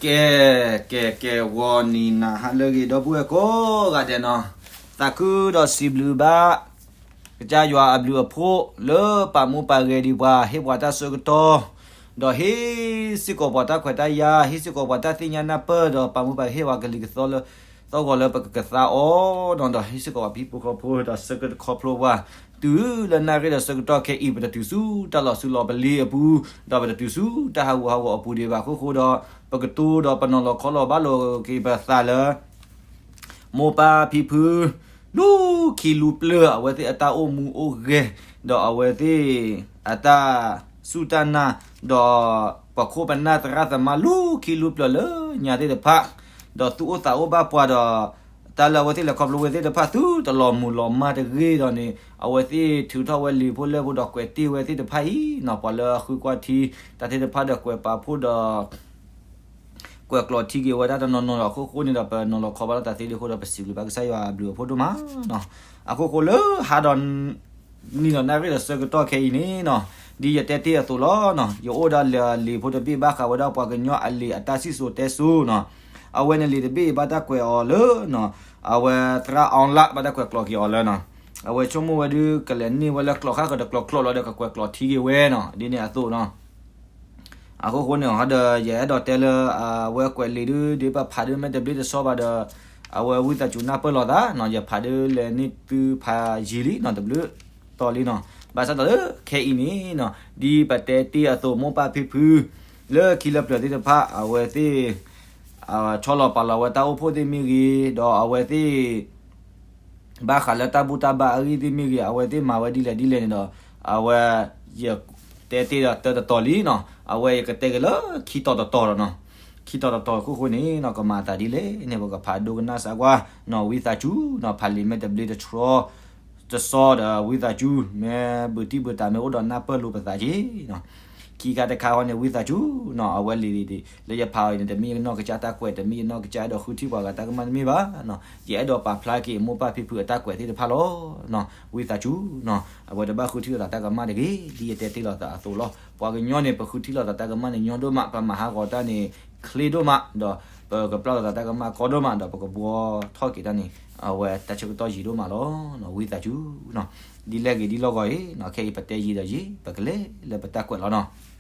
ကဲ, ကဲ, ကဲ, ဂီၤနံၤနၤဟါလၢအဂ့ၤ ဒီပုၢ်ဝဲၢ်ကိးဂၤဒဲးနီၤ, သးခုဒီးစံးဘျုးဘၣ် ကစၢ်ယွၤအဘျုးအဖှိၣ် လၢပာ်မူပာ်ဂဲၤဒံးပှၤ ဟ့ၣ်ပှၤတၢ်ဆၢကတီၢ်, ဒီးဟ့ၣ်စ့ၢ်ကီးပှၤတၢ်ခွဲးတၢ်ယာ်, ဟ့ၣ်စ့ၢ်ကီးပှၤတၢ်သ့ၣ်ညါနၢ်ပၢၢ် ဒီးပာ်မူပာ်ဂဲၤဟ့ၣ်ပှၤကလံၤကသီလၢ သီၣ်ဂီၤလၢပကကသါအီၤနီၤ, ဒီးဟ့ၣ်စ့ၢ်ကီးပှၤဖံဖိဃီဖိ ဒီးဆၢကတီၢ်ခီဖျိပှၤ တုၤလၢနၣ်ရံၣ်ဒီးဆၢကတီၢ်ခဲအံၤ ပတတုၤဆူတၢ်လီၤဆူလီၤပလ့အပူၤ, ဒီးပတတုၤဆူတၢ်ဟးဂူာ်ဟးဂီၤအပူၤဒံးဘၣ်အဃိဃိဒီး ပကတိၤဒီးပနီၤလီၤခီလီၤဘၣ်လိာ်က့ၤပသးလၢ မိၢ်ပၢ်ဖံဖု လူၤခံလူၤပျၢၢ် အဝဲသ့ၣ်အတၢ်အိၣ်မူအိၣ်ဂဲၤ, ဒီးအဝဲသ့ၣ်အတၢ်စူၢ်တၢ်နာ်, ဒီးပခိၣ်ပနၢ်သရၣ်သမါလူၤခံလူၤပျၢၢ်လၢညါသ့ၣ်တဖၣ်, ဒီးသူၣ်အိၣ်သးအိၣ်ဘၣ်ပှၤဒီး တၢ်လၢအဝဲသ့ၣ်လဲၤခီဖျိဝဲသ့ၣ်တဖၣ် သုတလီၤမုၢ်လီၤမၢ်တဂ့ၤဒီးန့ၣ် အဝဲသ့ၣ်ထုးထီၣ်ဝဲလံာ်ဖိလဲၢ်ဖိဒီးကွဲးတ့ၢ်ဝဲသ့ၣ်တဖၣ်အံၤနီၤ, ပှၤလၢအဃုကွၢ်ထံ တၢ်သ့ၣ်တဖၣ်ဒီးကွဲးပာ်ဖှိၣ်ဒီး ကွဲးကျိးထံက့ၤဝဲဒၣ်တနီၤနီၤဒီး အခိၣ်ဃိန့ၣ်ဒီး ပနီၤလီၤခီဘၣ်လိာ်သးသ့ဒံးအဃိဒီး ပစံးဘျုးဘၣ်ကစၢ်ယွၤအဘျုးအဖှိၣ်ဒိၣ်မးနီၤ. အခိၣ်ဃိလၢဟါဒီး နံၤဒီးနၣ်ရံၣ်ဒီးဆၢကတီၢ်ခဲအံၤန့ၣ်နီၤ, ဒ်ယတဲတ့ၢ်အသိးလီၤနီၤ, ယအိၣ်ဒီးလံာ်ဖိတဘ့ၣ်ဘၣ်ဃးဝဲဒၣ်ပှၤကညီအလံာ်အတၢ်စံၣ်စိၤတဲစိၤနီၤ, အဝဲန့ၣ်လံာ်တဘ့ၣ်အံၤဘၣ်တၢ်ကွဲးအီၤလၢနီၤ, အဝဲသရၣ်အီလၣ်ဘၣ်တၢ်ကွဲးကျိးက့ၤအီၤလၢနီၤ, အဝဲဆိကမိၣ်ဝဲဒုးကလဲၤန့ၢ်ဝဲလၢကျိးဃၣ်ကဒီးကျိးကျိးလီၤဒီးကကွဲးကျိးထံက့ၤဝဲနီၤ, ဒ်န့ၣ်အသိးနီၤ အခိၣ်ဃိန့ၣ် ဟါဒီးယအဲၣ်ဒိးတဲလၢ အဝဲကွဲးလံာ်ဒုး ဒ်ပဖးဒုးမ့ၢ်တဘျ့တဆီဘၣ်ဒီး အဝဲဝံသးစူၤနၢ်ပၢၢ်လိာ်သးနီၤ, ယဖးဒုးလဲၤန့ၢ်သုဖးယံာ်လံနီၤ, တဘျုးတီၤလံနီၤ, ဘၣ်ဆၣ်ဒီးလၢခဲအံၤန့ၣ်နီၤ, ဒ်ပတဲတ့ၢ်အသိး မိၢ်ပၢ်ဖံဖု လၢခံလၢပျၢၤသ့ၣ်တဖၣ် အဝဲသ့ၣ် ဆီလီၤပာ်လီၤဝဲတၢ်အိၣ်ဖှိၣ်သ့ၣ်မ့ၢ်ဂ့ၤ, ဒီးအဝဲသ့ၣ် ဘၣ်ဃးလၢတၢ်ဘူၣ်တၢ်ဘါအဂ့ၢ်သ့ၣ်မ့ၢ်ဂ့ၤ, အဝဲသ့ၣ်မၤဝဲဒ်လဲၣ်ဒ်လဲၣ်န့ၣ်ဒီး အဝဲ ယတဲတ့ၢ်ဒီးတၢတတီၤလံနီၤ, အဝဲယကတဲက့ၤလၢခံတီၤတတီၤဒီးနီၤ, ခံတီၤတတီၤအခိၣ်ဃိန့ၣ်နီၤ, ကမၤအသးဒ်လဲၣ်န့ၣ် ပကဖးဒိကနၣ်စၢ်ကွၢ်နီၤ, ဝံသးစူၤနီၤ, ဖးလံာ်မ့ၢ်တဘျ့တဆီ တဆီဒီးဝံသးစူၤ, မ့ၢ်ဘုးတံၢ်ဘုးတၢ်မ့ၢ်အိၣ်ဒီးနၢ်ပၢၢ်လိာ်ပသးက့ၤနီၤ, ခံခါတခါဃီန့ၣ် ဝံသးစူၤနီၤ, အဝဲလံာ်လံာ်လၢယဖးအီၤအံၤန့ၣ် တမ့ၢ်ယနီၢ်ကစၢ်တၢ်ကွဲး, တမ့ၢ်ယနီၢ်ကစၢ်အဲၣ်ဒိးဃုထံၣ်ပှၤဂၤတၢ်ကမၣ်တမ့ၢ်ဘၣ်နီၤ, ယအဲၣ်ဒိးပာ်ဖျါက့ၤမိၢ်ပၢ်ဖံဖုအတၢ်ကွဲးသ့ၣ်တဖၣ်လီၤနီၤ, ဝံသးစူၤနီၤ, အဝဲတဘၣ်ဃုထံၣ်လိာ်သးတၢ်ကမၣ်တဂ့ၤ, ဒ်ယတဲတ့ၢ်လိာ်သးအသိးလီၤ, ပှၤကညီန့ၣ် ပဃုထံၣ်လိာ်သးတၢ်ကမၣ်န့ၣ်ညီဒိၣ်မး, ပမၤဟးဂီၤတၢ်န့ၣ် ချ့ဒိၣ်မး, ဒီးပကပျၢ်လိာ်သးတၢ်ကမၣ်ကီဒိၣ်မး, ဒီးပကဘှီထီၣ်က့ၤတၢ်န့ၣ် အဝဲတၢ်ဆၢကတီၢ်ယံာ်ဒိၣ်မးလီၤ, ဝံသးစူၤနီၤ, ဒ်လဲၣ်ဂ့ၤဒ်လီၢ်ဂီၤအံၤနီၤ, ခဲအံၤပတဲယံာ်ဒီးယံာ်, ပကလဲၤလၢပတၢ်ကွဲးလီၤနီၤ.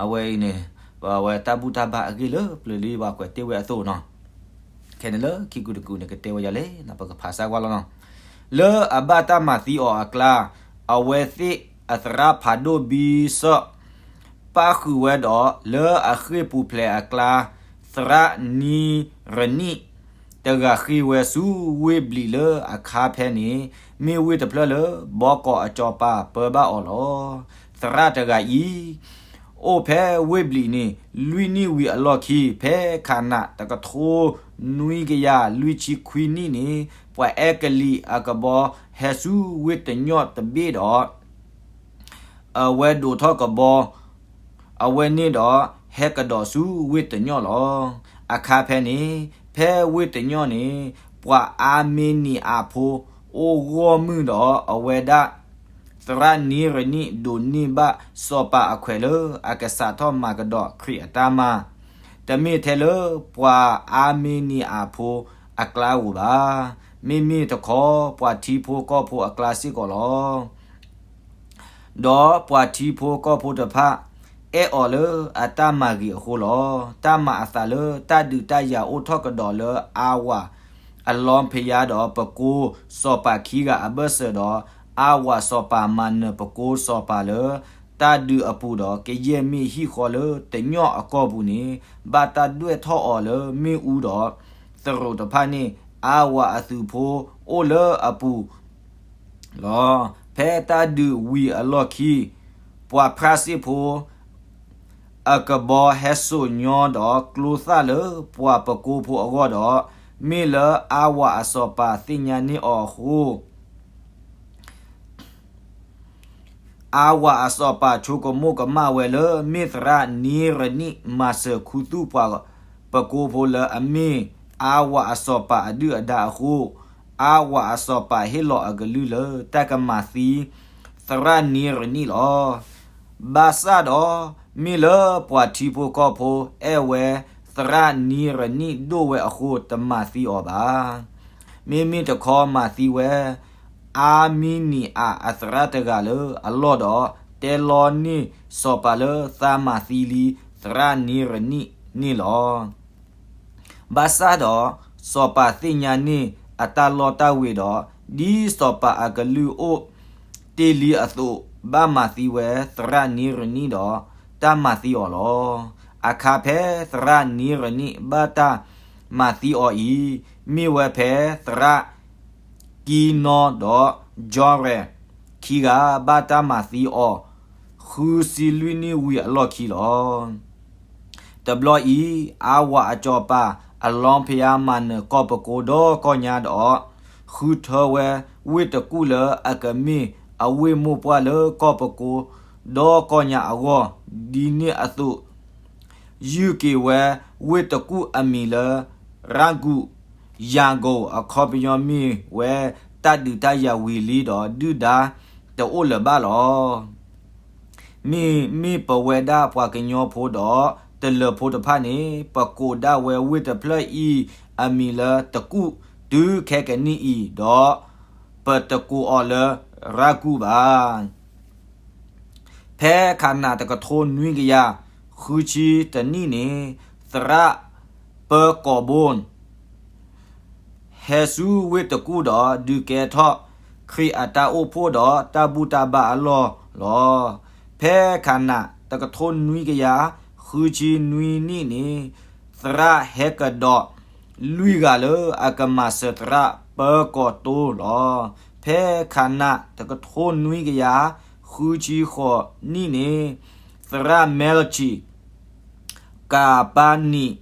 အဝဲအံၤန့ၣ် ပဝဲတၢ်ဘူၣ်တၢ်ဘါအဂ့ၢ်လၢပျၢၤလံပှၤကွဲးတ့ၢ်ဝဲအသိးနီၤ, ခဲန့ၣ်လၢခံကူတကူန့ၣ် ကတဲဝဲဒ်လဲၣ်နီၤ, ပကဖးစၢ်ကွၢ်လီၤနီၤ, လၢအဘၣ်တၢ်မၤသံအီၤအကျါ, အဝဲသ့ၣ်အသရၣ်ဖးဒိၣ်ဘံစၢၣ် ပၣ်ဃုာ်ဝဲဒီး လၢအဃ့ၢ်ပူၤဖျဲးအကျါ, သရၣ်နံရနံၣ် တဂၤဃ့ဝဲဆူဝ့ၢ်ဘျံးလၢအခါဖဲန့ၣ်, မ့ၢ်ဝ့ၢ်တဖျၢၣ်လၢဘီကီးအစီၤပၤပၢဘၣ်အီၤလီၤ. သရၣ်တဂၤအံၤ အိၣ်ဖဲဝ့ၢ်ဘျံးန့ၣ် လွံၢ်နံၣ်ဝံၤအလီၢ်ခံ, ဖဲခးနးတကထိနွံကယၤလွံၢ်ဆံခွံနံၣ်န့ၣ်, ပှၤအဲကလံးအကဘီဟဲဆူဝ့ၢ်တညီၣ်တဘ့ၣ်ဒီး အဝဲဒိးထီၣ်ကဘီ အဝဲန့ၣ်ဒီး ဟဲကဒီးဆူဝ့ၢ်တညီၣ်လီၤ. အခါဖဲန့ၣ် ဖဲဝ့ၢ်တညီၣ်န့ၣ် ပှၤအၤမ့နံၤအးဖိ အိၣ်ဂီၢ်မုၢ်ဒီး အဝဲဒၣ် သရၣ်နံရနံၣ် ဒိးန့ၢ်ဘၣ်စီၤပၤအခွဲးလၢ အကစးထီၣ်မၤကဒီးခရံာ်အတၢ်မၤ, တမ့ၢ်ထဲလၢပှၤအၤမ့နံၤအးဖိအကျါဧိၤဘၣ်. မ့မ့ၢ်တခီ ပှၤထံဖိကီၢ်ဖိအကျါစ့ၢ်ကီးလီၤ. ဒီးပှၤထံဖိကီၢ်ဖိတဖၣ် အဲၣ်အီၤလၢအတၢ်မၤဂ့ၤအဃိလီၤ. တၢ်မၤအသးလၢတၢ်ဒုးတၢ်ယၤအိၣ်ထီၣ်ကဒီးလၢအါဝၤအလီဖယါဒီး ပကိစီၤပၤခံဂၤအဘၢၣ်စၢၤဒီး အါဝၤစီၤပၤမၤနၢၤပကိစီၤပၤလၢ တၢ်ဒုးအပူၤဒီး ကယဲၢ်မ့ၢ်ဟံၣ်ဃီလၢတညီၣ်အကီၢ်ပူၤန့ၣ် ဘၣ်တၢ်ဒွဲၣ်ထီၣ်အီၤလၢမ့ၣ်အူဒီး သရိာ်တဖၣ်န့ၣ် အါဝၤအသုးဖိအိၣ်လၢအပူၤ လီၤ. ဖဲတၢ်ဒုးဝံၤအလီၢ်ခံ ပှၤဖြၣ်စ့ၣ်ဖိ အကဘီဟဲစိာ်ညီဒီးကျိသၣ်လၢပှၤပကိဖိအဂီၢ်ဒီး မ့ၢ်လၢအါဝၤအစီၤပၤသ့ၣ်ညါန့ၢ်အီၤအဃိ အါဝၤအစီၤပၤဆိကမိၣ်ကမၣ်ဝဲလၢ မ့ၢ်သရၣ်နံရနံၣ်မၤစၢၤခူသူၣ်ပှၤပကိဖိလၢအမ့ၢ်အါဝၤအစီၤပၤအဒုၣ်အဒါအဃိ, အါဝၤအစီၤပၤဟ့ၣ်လီၤအကလုၢ်လၢတၢ်ကမၤသံသရၣ်နံရနံၣ်လီၤ. ဘၣ်ဆၣ်ဒီး မ့ၢ်လၢပှၤထံဖိကီၢ်ဖိအဲၣ်ဝဲ သရၣ်နံၤရနံၣ်ဒိၣ်ဝဲအဃိ တမၤသံအီၤဘၣ်. မ့မ့ၢ်တခီမၤသံဝဲ အါမံနံၤအၤအသရၣ်တဂၤလၢအလီၢ်ဒီး တဲလီန့ၢ်စီၤပၤလၢသးမၤသံလံသရၣ်နံၤရနံၣ်န့ၣ်လီၤ. ဘၣ်ဆၣ်ဒီး စီၤပၤသ့ၣ်ညါန့ၢ်အတၢ်လီတၢ်ဝ့ၤဒီး ဒ်စီၤပၤအကလုၢ်အိၣ်တ့ၢ်လံအသိး ဘၣ်မၤသံဝဲသရၣ်နံၤရနံၣ်ဒီး တၢ်မၤသံအီၤလီၤ. အခါဖဲသရၣ်နံၤရနံၣ်ဘၣ်တၢ်မၤသံအီၤအံၤ မ့ၢ်ဝဲဖဲသရၣ်ကံနီဒီးကၠီရဲၣ် ခံဂၤဘၣ်တၢ်မၤသံအီၤ ဃုဆံလွံၢ်နံၣ်ဝံၤအလီၢ်ခံလီၤ. တဘျီအံၤ အါဝၤအစီၤပၤ အလီဖယါမၤနၢၤကီၢ်ပကိဒီကီၢ်ညါဒီး ဃုထၢဝဲဝ့ၢ်တကူၣ်လၢအကမ့ၢ်အဝ့ၢ်မိၢ်ပှၢ်လၢကီၢ်ပကိဒီကီၢ်ညါအဂီၢ် ဒ်န့ၣ်အသိး ယုၢ်က့ၤဝဲဝ့ၢ်တကူၣ်အမံၤလၢ ရၣ်ကူၣ် ယၣ်ကိၤ အခီပညီမ့ၢ်ဝဲ တၢ်ဒုးတၢ်ယၤဝံၤလံဒီး ဒုၣ်ဒါတအိၣ်လၢၤဘၣ်လီၤ. မ့မ့ၢ်ပဝဲဒၣ်ပှၤကညီဖိဒီးတလၢၤဖိတဖၣ်န့ၣ် ပကိးဒၣ်ဝဲဝ့ၢ်တဖျၢၣ်အံၤအမံၤလၢတကူၣ် တုၤခဲကနံၣ်အံၤဒီး ပတကိးအီၤလၢရၣ်ကူၣ်ဘၣ်. ဖဲခးနးတကထိနွံကယၤဃုဆံတနံၣ်န့ၣ် သရၣ်ပၢကီးဘိၣ် ဟဲဆူဝ့ၢ်တကူၣ်ဒီးဒုးကဲထီၣ်ခရံာ်အတၢ်အိၣ်ဖှိၣ်ဒီးတၢ်ဘူၣ်တၢ်ဘါအလီၢ်လီၤ. ဖဲခးနးတကထိနွံကယၤဃုဆံနွံနံၣ်န့ၣ် သရၣ်ဟဲကဒီးလွံၢ်ဂၤလၢအကမၤစၢၤသရၣ်ပၢကီးတိလီၤ. ဖဲခးနးတကထိနွံကယၤဃုဆံဃိးနံၣ်န့ၣ် သရၣ်မဲလ်ကံ ကၤပၣ်နံၣ်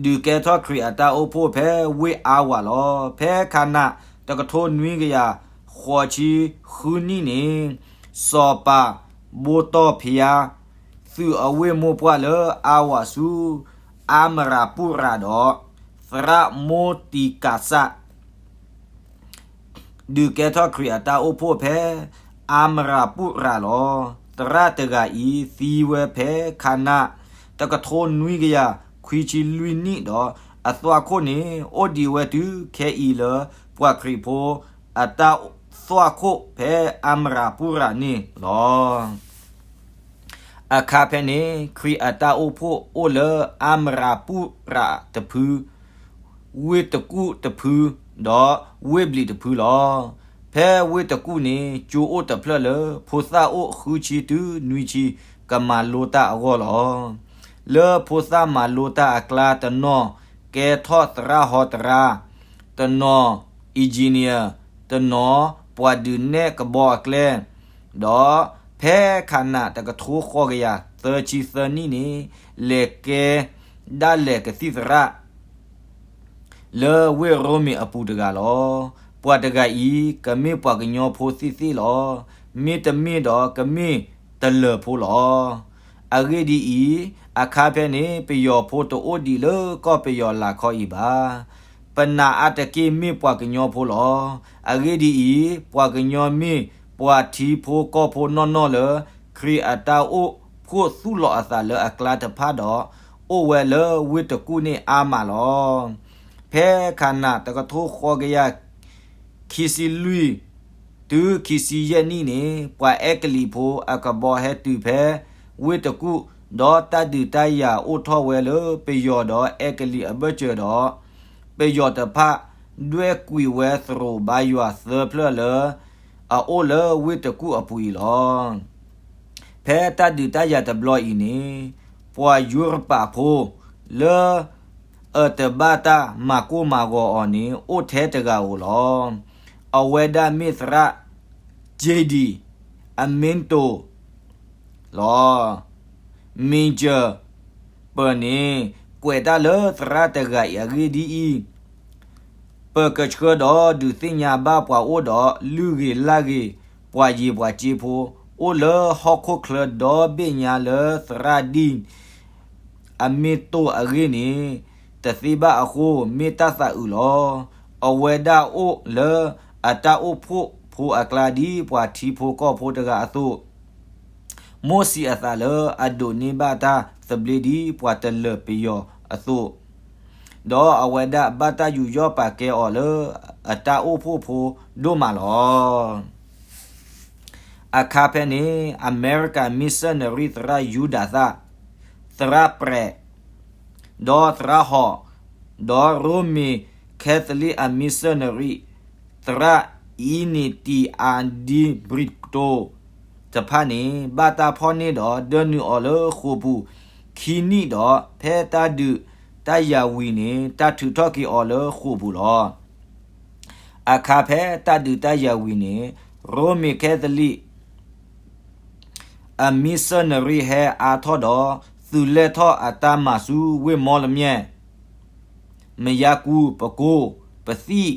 ဒုးကဲထီၣ်ခရံာ်အတၢ်အိၣ်ဖှိၣ်ဖဲဝ့ၢ်အါဝၤလီၤ. ဖဲခးနးတကထိနွံကယၤဃိးဆံဃုနံၣ်န့ၣ် စီၤပၤဘိတီၢ်ဖယါ သုးအဝ့ၢ်မိၢ်ပှၢ်လၢအါဝၤဆူ အါမရၤပူၣ်ရၤဒီး သရၣ်မိၢ်တံၤကးစၢ် ဒုးကဲထီၣ်ခရံာ်အတၢ်အိၣ်ဖှိၣ်ဖဲအါမရၤပူၣ်ရၤလီၤ. သရၣ်တဂၤအံၤသံဝဲဖဲခးနးတကထိနွံကယၤခွံဆံလွံၢ်နံၣ်ဒီး အသွၣ်ခိၣ်န့ၣ် အိၣ်ဒံးဝဲတုၤခဲအံၤလၢပှၤခရံာ်ဖိအတၢ်သွၣ်ခိၣ်ဖဲအါမရၤပူၣ်ရၤန့ၣ်လီၤ. အခါဖဲန့ၣ် ခရံာ်အတၢ်အိၣ်ဖှိၣ်အိၣ်လၢအါမရၤပူၣ်ရၤတဖု ဝ့ၢ်တကူၣ်တဖု ဒီးဝ့ၢ်ဘျံးတဖုလီၤ. ဖဲဝ့ၢ်တကူၣ်န့ၣ် ကၠိအိၣ်တဖျၢၣ်လၢ ဖိသၣ်အိၣ်ဃုဆံတုၤနွံဆံ ကမၤလိတၢ်အဂီၢ်လီၤ. လၢဖိသၣ်မၤလိတၢ်အကျါ တနီၤကဲထီၣ်သရၣ်ဟီတရါ, တနီၤ engineer, တနီၤပှၤဒုးနဲၣ်ကဘီအကျဲ, ဒီးဖဲခးနးတကထိဃိးကယၤသၢဆံသၢနံၣ်န့ၣ် လဲၤကဲဒၣ်လဲာ်ကသံၣ်သရၣ် လၢဝ့ၢ်ရိမ့ၤအပူၤတဂၤလီၤ. ပှၤတဂၤအံၤ ကမ့ၢ်ပှၤကညီဖိသ့ၣ်သ့ၣ်လီၤ. မ့တမ့ၢ်ဒီးကမ့ၢ်တလၢၢ်ဖိလီၤ. အဂ့ၢ်ဒ်အံၤ, အခါဖဲန့ၣ် ပယီၤဖိတအိၣ်ဒံးလၢကီၢ်ပယီၤလၤခီအံၤဘၣ်. ပနၢ်အါတက့ၢ်မ့ၢ်ပှၤကညီဖိလီၤ. အဂ့ၢ်ဒ်အံၤ, ပှၤကညီမ့ၢ်ပှၤထံဖိကီၢ်ဖိနီၢ်နီၢ်လၢ ခရံာ်အတၢ်အိၣ်ဖှိၣ်သူၣ်လီၤအသးလၢအကျါတဖၣ်ဒီး အိၣ်ဝဲလၢဝ့ၢ်တကူၣ်န့ၣ်အါမးလီၤ. ဖဲခးနးတကထိဃိးကယၤခံဆံလွံၢ် တုၤခံဆံယဲၢ်နံၣ်န့ၣ် ပှၤအဲကလံးဖိအကဘီဟဲတုၤဖဲဝ့ၢ်တကူၣ်, ဒီးတၢ်ဒုးတၢ်ယၤအိၣ်ထီၣ်ဝဲလၢပယီၤဒီးအဲကလံးအဘၢၣ်စၢၤဒီး ပယီၤတဖၣ်ဒွဲၣ်ကွံာ်ဝဲသရိာ်ဘါယွၤသၢဖျၢၣ်လၢ အအိၣ်လၢဝ့ၢ်တကူၣ်အပူၤအံၤလီၤ. ဖဲတၢ်ဒုးတၢ်ယၤတဘျီအံၤန့ၣ် ပှၤယူရပၤဖိလၢ အတဘၣ်တၢ်မၤကိၢ်မၤဂီၤအီၤန့ၣ် အိၣ်ထဲတဂၤဧိၤလီၤ. အဝဲဒၣ်မ့ၢ်သရၣ် J D Amento လီၤ. Major ပၢၢ်န့ၣ် ကွဲးတၢ်လၢသရၣ်တဂၤအံၤအဂ့ၢ်ဒ်အံၤ, ပကဆှၢဒီးဒုးသ့ၣ်ညါဘၣ်ပှၤအိၣ်ဒီးလုၢ်ဂ့ၤလၢ်ဂ့ၤ ပှၤယံၤပှၤစ့ဖိ အိၣ်လၢဟီၣ်ခိၣ်ချၢဒီဘ့ၣ်ညါလၢသရၣ်ဒံၣ် အမ့ၢ်တိၢ်အဂ့ၢ်န့ၣ် တသ့ဘၣ်အဃိ မ့ၢ်တၢ်သးအုးလီၤ. အဝဲဒၣ်အိၣ်လၢအတၢ်အိၣ်ဖှိၣ်ဖိအကျါဒ်ပှၤထံဖိကီၢ်ဖိတဂၤအသိး မိၣ်စံးအသးလၢအဒိးန့ၢ်ဘၣ်တၢ်သဘျ့ဒ်ပှၤတလၢၢ်ပယီၤ အသိး, ဒီးအဝဲဒၣ်ဘၣ်တၢ်ယူးယီၣ်ပာ်ကဲအီၤလၢအတၢ်အိၣ်ဖှိၣ်ဖိဒိၣ်မးလီၤ. အခါဖဲန့ၣ် အမဲရကၤမံၣ်စၢၣ်နရံၣ်သရၣ်ယူဒၤသၣ်, သရၣ်ပြဲး, ဒီးသရၣ်ဟီၣ်, ဒီးရိမ့ၤခဲသလံးအမံၣ်စၢၣ်နရံၣ် သရၣ်အံနံၤတံၤအါဒံဘြံးတိၣ်တဖၣ်န့ၣ် ဘၣ်တၢ်ဖီၣ်န့ၢ်ဒီးဒၢနုာ်အီၤလၢဃိာ်ပူၤခံနံၣ်ဒီး ဖဲတၢ်ဒုးတၢ်ယၤဝံၤန့ၣ် တၢ်ထုးထီၣ်က့ၤအီၤလၢဃိာ်ပူၤလီၤ. အခါဖဲတၢ်ဒုးတၢ်ယၤဝံၤန့ၣ် ရိမ့ၤခဲသလံး အမံၣ်စၢၣ်နရံၣ်ဟဲအါထီၣ်ဒီး သုးလဲၢ်ထီၣ်အတၢ်မၤဆူဝ့ၢ်မီလမၠဲၣ် မယါကူ ပကိၢ် ပသံၣ်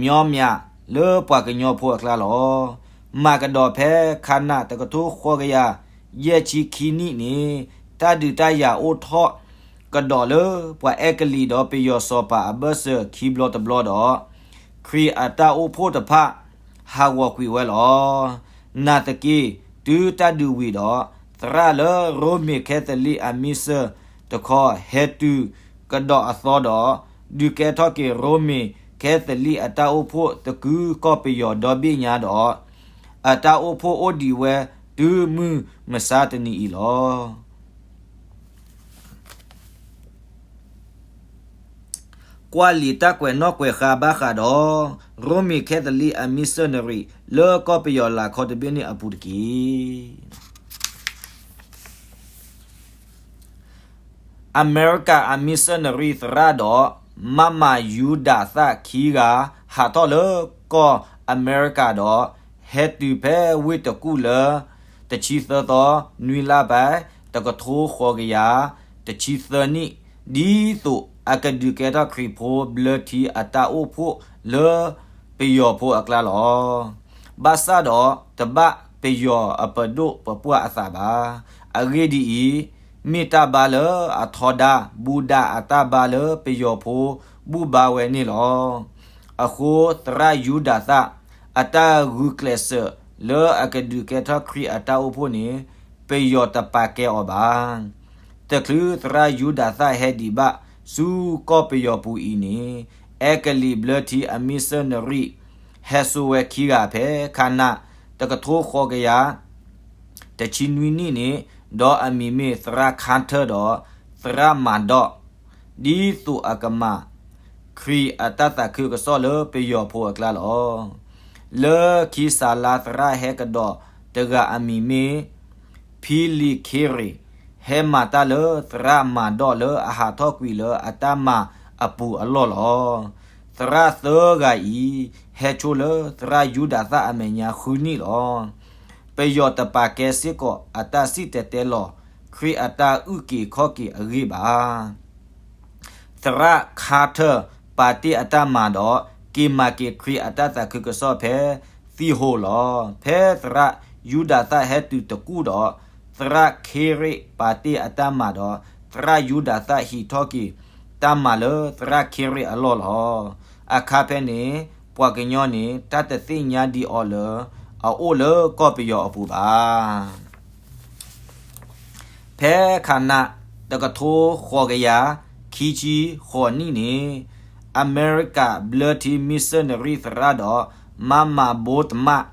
မျီမၠး လၢပှၤကညီဖိအကျါလီၤ. မၤကဒီးဖဲခါနးတကထိဃိးကယၤယဲၢ်ဆံခံနံၣ်န့ၣ် တၢ်ဒုးတၢ်ယၤအိၣ်ထီၣ်ကဒီးလၢပှၤအဲကလံးဒီးပယီၤစီၤပၤအဘၢၣ်စၢၤခံဘျီတဘျီဒီး ခရံာ်အတၢ်အိၣ်ဖှိၣ်တဖၣ် ဟးဂီၤကွံာ်ဝဲလီၤ. နာ်သက့ တုၤတၢ်ဒုးဝံၤဒီး သရၣ်လၢရိမ့ၤခဲသလံးအမံၣ်စၢၣ်တခီ ဟဲတုၤကဒီးအသီဒီး ဒုးကဲထီၣ်က့ၤရိမ့ၤခဲသလံးအတၢ်အိၣ်ဖှိၣ်သကုၤကီၢ်ပယီၤဒီဘ့ၣ်ညါဒီး အတၢ်အိၣ်ဖှိၣ်အိၣ်ဒံးဝဲတုၤမုၢ်မဆါတနံၤအံၤလီၤ. ကွၢ်လံာ်တၢ်ကွဲးနီၣ်ကွဲးဃါဘၣ်ဃးဒီး ရိမ့ၤခဲသလံးအမံၣ်စၢၣ်နရံၣ် လၢကီၢ်ပယီၤလၤခီတဘ့ၣ်န့ၣ်အပူၤတက့ၢ်. အမဲရကၤအမံၣ်စၢၣ်နရံၣ်သရၣ်ဒီး မမၤယူဒၤသၣ်ခံဂၤ ဟးထီၣ်လၢကီၢ်အမဲရကၤဒီး ဟဲတုၤဖဲဝ့ၢ်တကူၣ်လၢ တဆံသၢသီ နွံလါဘၣ် တကထိဃိးကယၤ တဆံသၢနံၣ် ဒ်သိးအကဒုးကဲထီၣ်ခရံာ်ဖိဘျၢထံအတၢ်အိၣ်ဖှိၣ်လၢပယီၤဖိအကျါလီၤ. ဘၣ်ဆၣ်ဒီးတဘၣ်ပယီၤအပဒိၣ်ပပှၢ်အသးဘၣ်. အဂ့ၢ်ဒ်အံၤ, မ့ၢ်တၢ်ဘါလၢအထီဒါဘူးဒါအတၢ်ဘါလၢပယီၤဖိဘူၣ်ဘါဝဲန့ၣ်လီၤ. အဃိသရၣ်ယူဒၤသၣ် အတၢ်ဂုာ်ကျဲးစၢးလၢအကဒုးကဲထီၣ်ခရံာ်အတၢ်အိၣ်ဖှိၣ်န့ၣ် ပယီၤတပာ်ကဲအီၤဘၣ်. တချုးသရၣ်ယူဒၤသၣ်ဟဲဒံးဘၣ်ဆူကီၢ်ပယီၤပူၤအံၤန့ၣ် အဲကလံးဘျၢထံအမံၣ်စၢၣ်နရံၣ် ဟဲစိာ်ဝဲခံဂၤဖဲခါနး တကထိဃိးကယၤ တဆံနွံနံၣ်န့ၣ် ဒီးအမံၤမ့ၢ်သရၣ်ခါထၢၣ်ဒီး သရၣ်မၤဒီး ဒ်သိးအကမၤ ခရံာ်အတၢ်သးခုကစီၣ်လၢပယီၤဖိအကျါလီၤ. လၢခံစးလါသရၣ်ဟဲကဒီးတဂၤအမံၤမ့ၢ် ဖံလံးခ့ရ့း ဟဲမၤတၢ်လၢသရၣ်မၤဒီးလၢအဟးထီၣ်ကွံာ်လၢအတၢ်မၤအပူၤအလီၢ်လီၤ. သရၣ်သၢဂၤအံၤ ဟဲဆိလၢသရၣ်ယူဒၤသၣ်အမဲာ်ညါဃုနံၣ်လီၤ. ပယီၤတပာ်ကဲစ့ၢ်ကီးအတၢ်စံၣ်တဲၤတဲလီၤ ခရံာ်အတၢ်အုၣ်က့ၤခီၣ်က့ၤအဂ့ၢ်ဘၣ်. သရၣ်ခါထၢၣ်ပာ်တ့ၢ်အတၢ်မၤဒီး က့ၤမၤက့ၤခရံာ်အတၢ်သးခုကစီၣ်ဖဲသံၣ်ဟိၤလီၤ. ဖဲသရၣ်ယူဒၤသၣ်ဟဲတုၤတကူၣ်ဒီး သရၣ်ခ့ရ့းပာ်တ့ၢ်အတၢ်မၤဒီး သရၣ်ယူဒၤသၣ်ဟံးထီၣ်က့ၤတၢ်မၤလၢသရၣ်ခ့ရ့းအလီၢ်လီၤ. အခါဖဲန့ၣ် ပှၤကညီန့ၣ် တၢ်တသ့ၣ်ညါဒံးအီၤလၢ အအိၣ်လၢကီၢ်ပယီၤအပူၤဘၣ်. ဖဲခါနး တကထိဃိးကယၤခံဆံဃိးနံၣ်န့ၣ် အမဲရကၤဘျၢထံမံၣ်စၢၣ်နရံၣ်သရၣ်ဒီး မမၤဘိတမး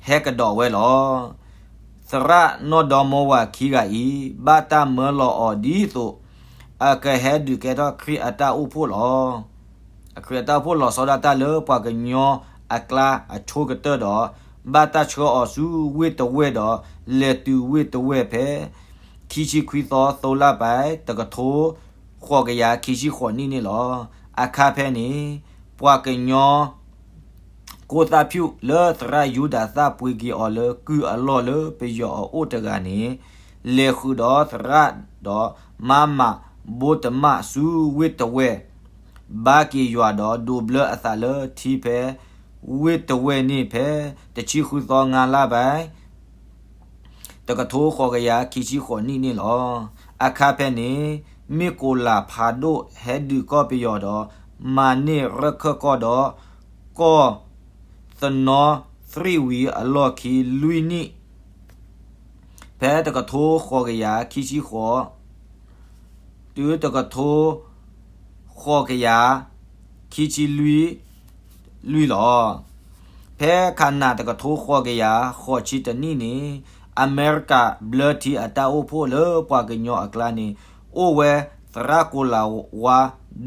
ဟဲကဒီးဝဲလီၤ. သရၣ်နီၢ်ဒီမါဝၤခံဂၤအံၤ ဘၣ်တၢ်မၢလီၤအီၤဒ်သိး အကဟဲဒုးကဲထီၣ်ခရံာ်အတၢ်အိၣ်ဖှိၣ်လီၤ. ခရံာ်အတၢ်အိၣ်ဖှိၣ်လီၤဆီဒၣ်တၢ်လၢပှၤကညီအကျါအဆိကတၢၢ်ဒီး ဘၣ်တၢ်ဆှၢအီၤဆူဝ့ၢ်တဝဲၢ်ဒီး လဲၤတုၤဝ့ၢ်တဝဲၢ်ဖဲ ခံဆံခွံသီ သီလါပၢၢ် တကထိဃိးကယၤခံဆံဃိးနံၣ်န့ၣ်လီၤ. အခါဖဲန့ၣ် ပှၤကညီ ကိသၣ်ဖၠူၣ်လၢသရၣ်ယူဒၤသၣ်ပှ့ၤက့ၤအီၤလၢကုၢ်အလီၢ်လၢပယီၤအအိၣ်တဂၤန့ၣ် လဲၤဃုာ်ဒီးသရၣ်ဒီးမၤမၤဘိတမးဆူဝ့ၢ်တဝဲၢ် ဘါက့ၤယွၤဒီးဒိးဘျၢအသးလၢထံဖဲ ဝ့ၢ်တဝဲၢ်န့ၣ်ဖဲ တဆံဃုသီ ငါလါဘၣ် တကထိဃိးကယၤခံဆံဃိးနံၣ်န့ၣ်လီၤ. အခါဖဲန့ၣ် မ့ၢ်ကိးလးဖးဒိၣ်ဟဲဒုးကီၢ်ပယီၤဒီး မၤန့ၢ်ရၢၢ်ခၢၣ်ကီၢ်ဒီး ကီၢ်သနီသရံၣ်ဝံၤအလီၢ်ခံလွံၢ်နံၣ် ဖဲတကထိဃိးကယၤခံဆံဃိး တုၤတကထိ ဃိးကယၤ ခံဆံလွံၢ် လွံၢ်လီၤ. ဖဲခးနးတကထိဃိးကယၤဃိးဆံတနံၣ်န့ၣ် အမဲရကၤဘျၢထံအတၢ်အိၣ်ဖှိၣ်လၢပှၤကညီအကျါန့ၣ် အိၣ်ဝဲသရၣ်ကိၤလၤဝါ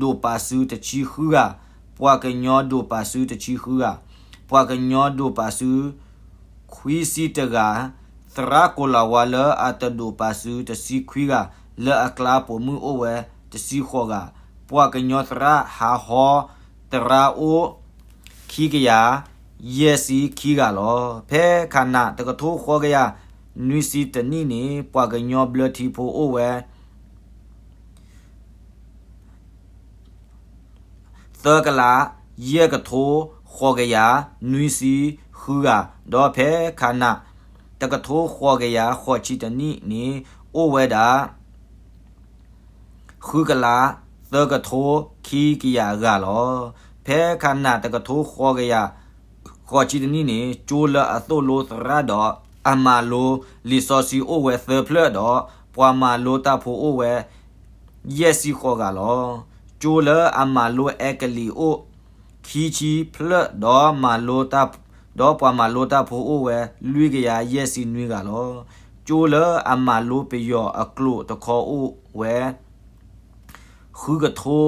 ဒိၣ်ပာ်စုတဆံဃုဂၤ, ပှၤကညီဒိၣ်ပာ်စုတဆံဃုဂၤ, ပှၤကညီဒိၣ်ပာ်စု ခွံဆံတဂၤ, သရၣ်ကိၤလၤဝါလၢအတဒိၣ်ပာ်စုတဆံခွံဂၤ, လၢအကျါပိာ်မုၣ်အိၣ်ဝဲတဆံဃိးဂၤ, ပှၤကညီသရၣ်ဟးဟီသရၣ်အိၣ် ခံကယၤ ယဲၢ်ဆံခံဂၤလီၤ. ဖဲခးနးတကထိဃိးကယၤနွံဆံတနံၣ်န့ၣ် ပှၤကညီဘျၢထံဖိအိၣ်ဝဲ သၢကလး ယဲၢ်ကထိ ဃိးကယၤ နွံဆံဃုဂၤ, ဒီးဖဲခးနး တကထိဃိးကယၤဃိးဆံတနံၣ်န့ၣ် အိၣ်ဝဲဒၣ် ဃုကလး သၢကထိ ခံကယၤဂၤလီၤ. ဖဲခးနး တကထိဃိးကယၤ ဃိးဆံတနံၣ်န့ၣ် ကၠိလၢအသိၣ်လိသရၣ်ဒီး အမၤလိလံာ်စီဆှံအိၣ်ဝဲသၢဖျၢၣ်ဒီး ပှၤမၤလိတၢ်ဖိအိၣ်ဝဲ ယဲၢ်ဆံဃိးဂၤလီၤ. ကၠိလၢအမၤလိအဲကလံးအိၣ် ခံဆံဖျၢၣ်ဒီး ဒီးပှၤမၤလိတၢ်ဖိအိၣ်ဝဲ လွံၢ်ကယၤယဲၢ်ဆံနွံဂၤလီၤ. ကၠိလၢအမၤလိပယီၤအကျိာ်တခီအိၣ်ဝဲ ဃုကထိ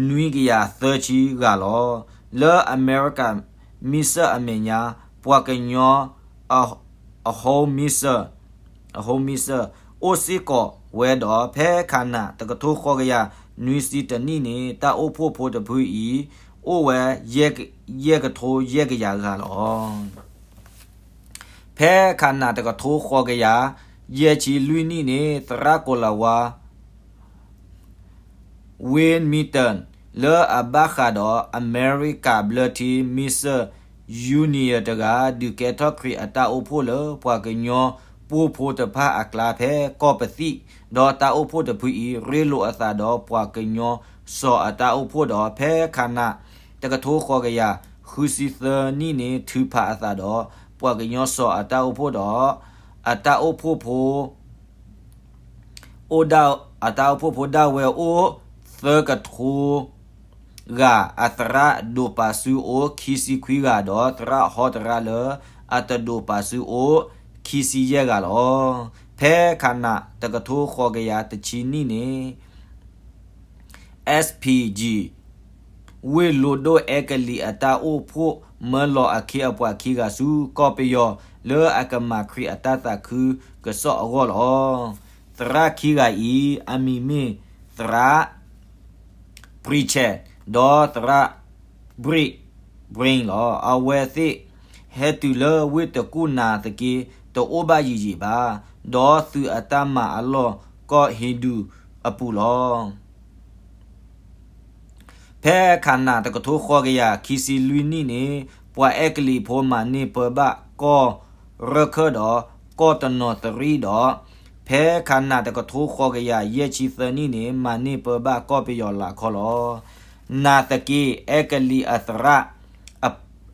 နွံကယၤသၢဆံဂၤလီၤ. လၢအမဲရကၤမံစၢၣ်အမဲာ်ညါ ပှၤကညီ အဟိမံစၢၣ် အဟိမံစၢၣ် အိၣ်စ့ၢ်ကီးဝဲဒီး ဖဲခးနး တကထိဃိးကယၤနွံဆံတနံၣ်န့ၣ် တၢ်အိၣ်ဖှိၣ်ဖိတဖုအံၤ အိၣ်ဝဲ ယဲၢ်ကထိယဲၢ်ကယၤဂၤလီၤ. ဖဲခးနး တကထိဃိးကယၤယဲၢ်ဆံလွံၢ်နံၣ်န့ၣ် သရၣ်ကိၤလၤဝါ Wilmington လၢအဘၣ်ဃးဒီးအမဲရကၤဘျၢထံ Mission Union တဂၤ ဒုးကဲထီၣ်ခရံာ်အတၢ်အိၣ်ဖှိၣ်လၢပှၤကညီပိာ်ဖိတဖၣ်အကျါဖဲကီၢ်ပသံၣ်, ဒီးတၢ်အိၣ်ဖှိၣ်တဖုအံၤ ရ့လိာ်အသးဒီးပှၤကညီစီၤအတၢ်အိၣ်ဖှိၣ်ဒီး ဖဲခးနး တကထိဃိးကယၤဃုဆံသၢနံၣ်န့ၣ် ထုးဖးအသးဒီးပှၤကညီစီၤအတၢ်အိၣ်ဖှိၣ်ဒီး အတၢ်အိၣ်ဖှိၣ်ဖိ အိၣ်ဒၣ် အတၢ်အိၣ်ဖှိၣ်ဖိဒၣ်ဝဲအိၣ်သၢကထိဂၤ, အသရၣ်ဒိၣ်ပာ်စုအိၣ်ခံဆံခွံဂၤဒီး သရၣ်ဟီတရၣ်လၢအတဒိၣ်ပာ်စုအိၣ်ခံဆံယဲၢ်ဂၤလီၤ. ဖဲခးနး တကထိဃိးကယၤတဆံနံၣ်န့ၣ် SPG ဝ့ၢ်လိဒိၣ်အဲကလံးအတၢ်အိၣ်ဖှိၣ် မၢလီၤအခ့အပှၤခံဂၤဆူကီၢ်ပယီၤ လၢအကမၤခရံာ်အတၢ်သးခုကစီၣ်အဂီၢ်လီၤ. သရၣ်ခံဂၤအံၤ အမံၤမ့ၢ်သရၣ် Pritchett ဒီးသရၣ် Bright Brink လီၤ. အဝဲသ့ၣ်ဟဲတုၤလၢဝ့ၢ်တကူၣ်နာ်သက့ တအိၣ်ဘၣ်ယံာ်ယံာ်ဘၣ်, ဒီးသုးအတၢ်မၤအလီၢ်ကီၢ်ဟ့ဒူအပူၤလီၤ. ဖဲခးနးတကထိဃိးကယၤခံဆံလွံၢ်နံၣ်န့ၣ် ပှၤအဲကလံးဖိမၤန့ၢ်ပၢဘၣ်ကီၢ်ရၢၢ်ခၢၣ်ဒီးကီၢ်တနီၤသရံၣ်ဒီး ဖဲခးနးတကထိဃိးကယၤယဲၢ်ဆံသၢနံၣ်န့ၣ် မၤန့ၢ်ပၢဘၣ်ကီၢ်ပယီၤလၤခီလီၤ. နာ်သက့ အဲကလံးအသရၣ်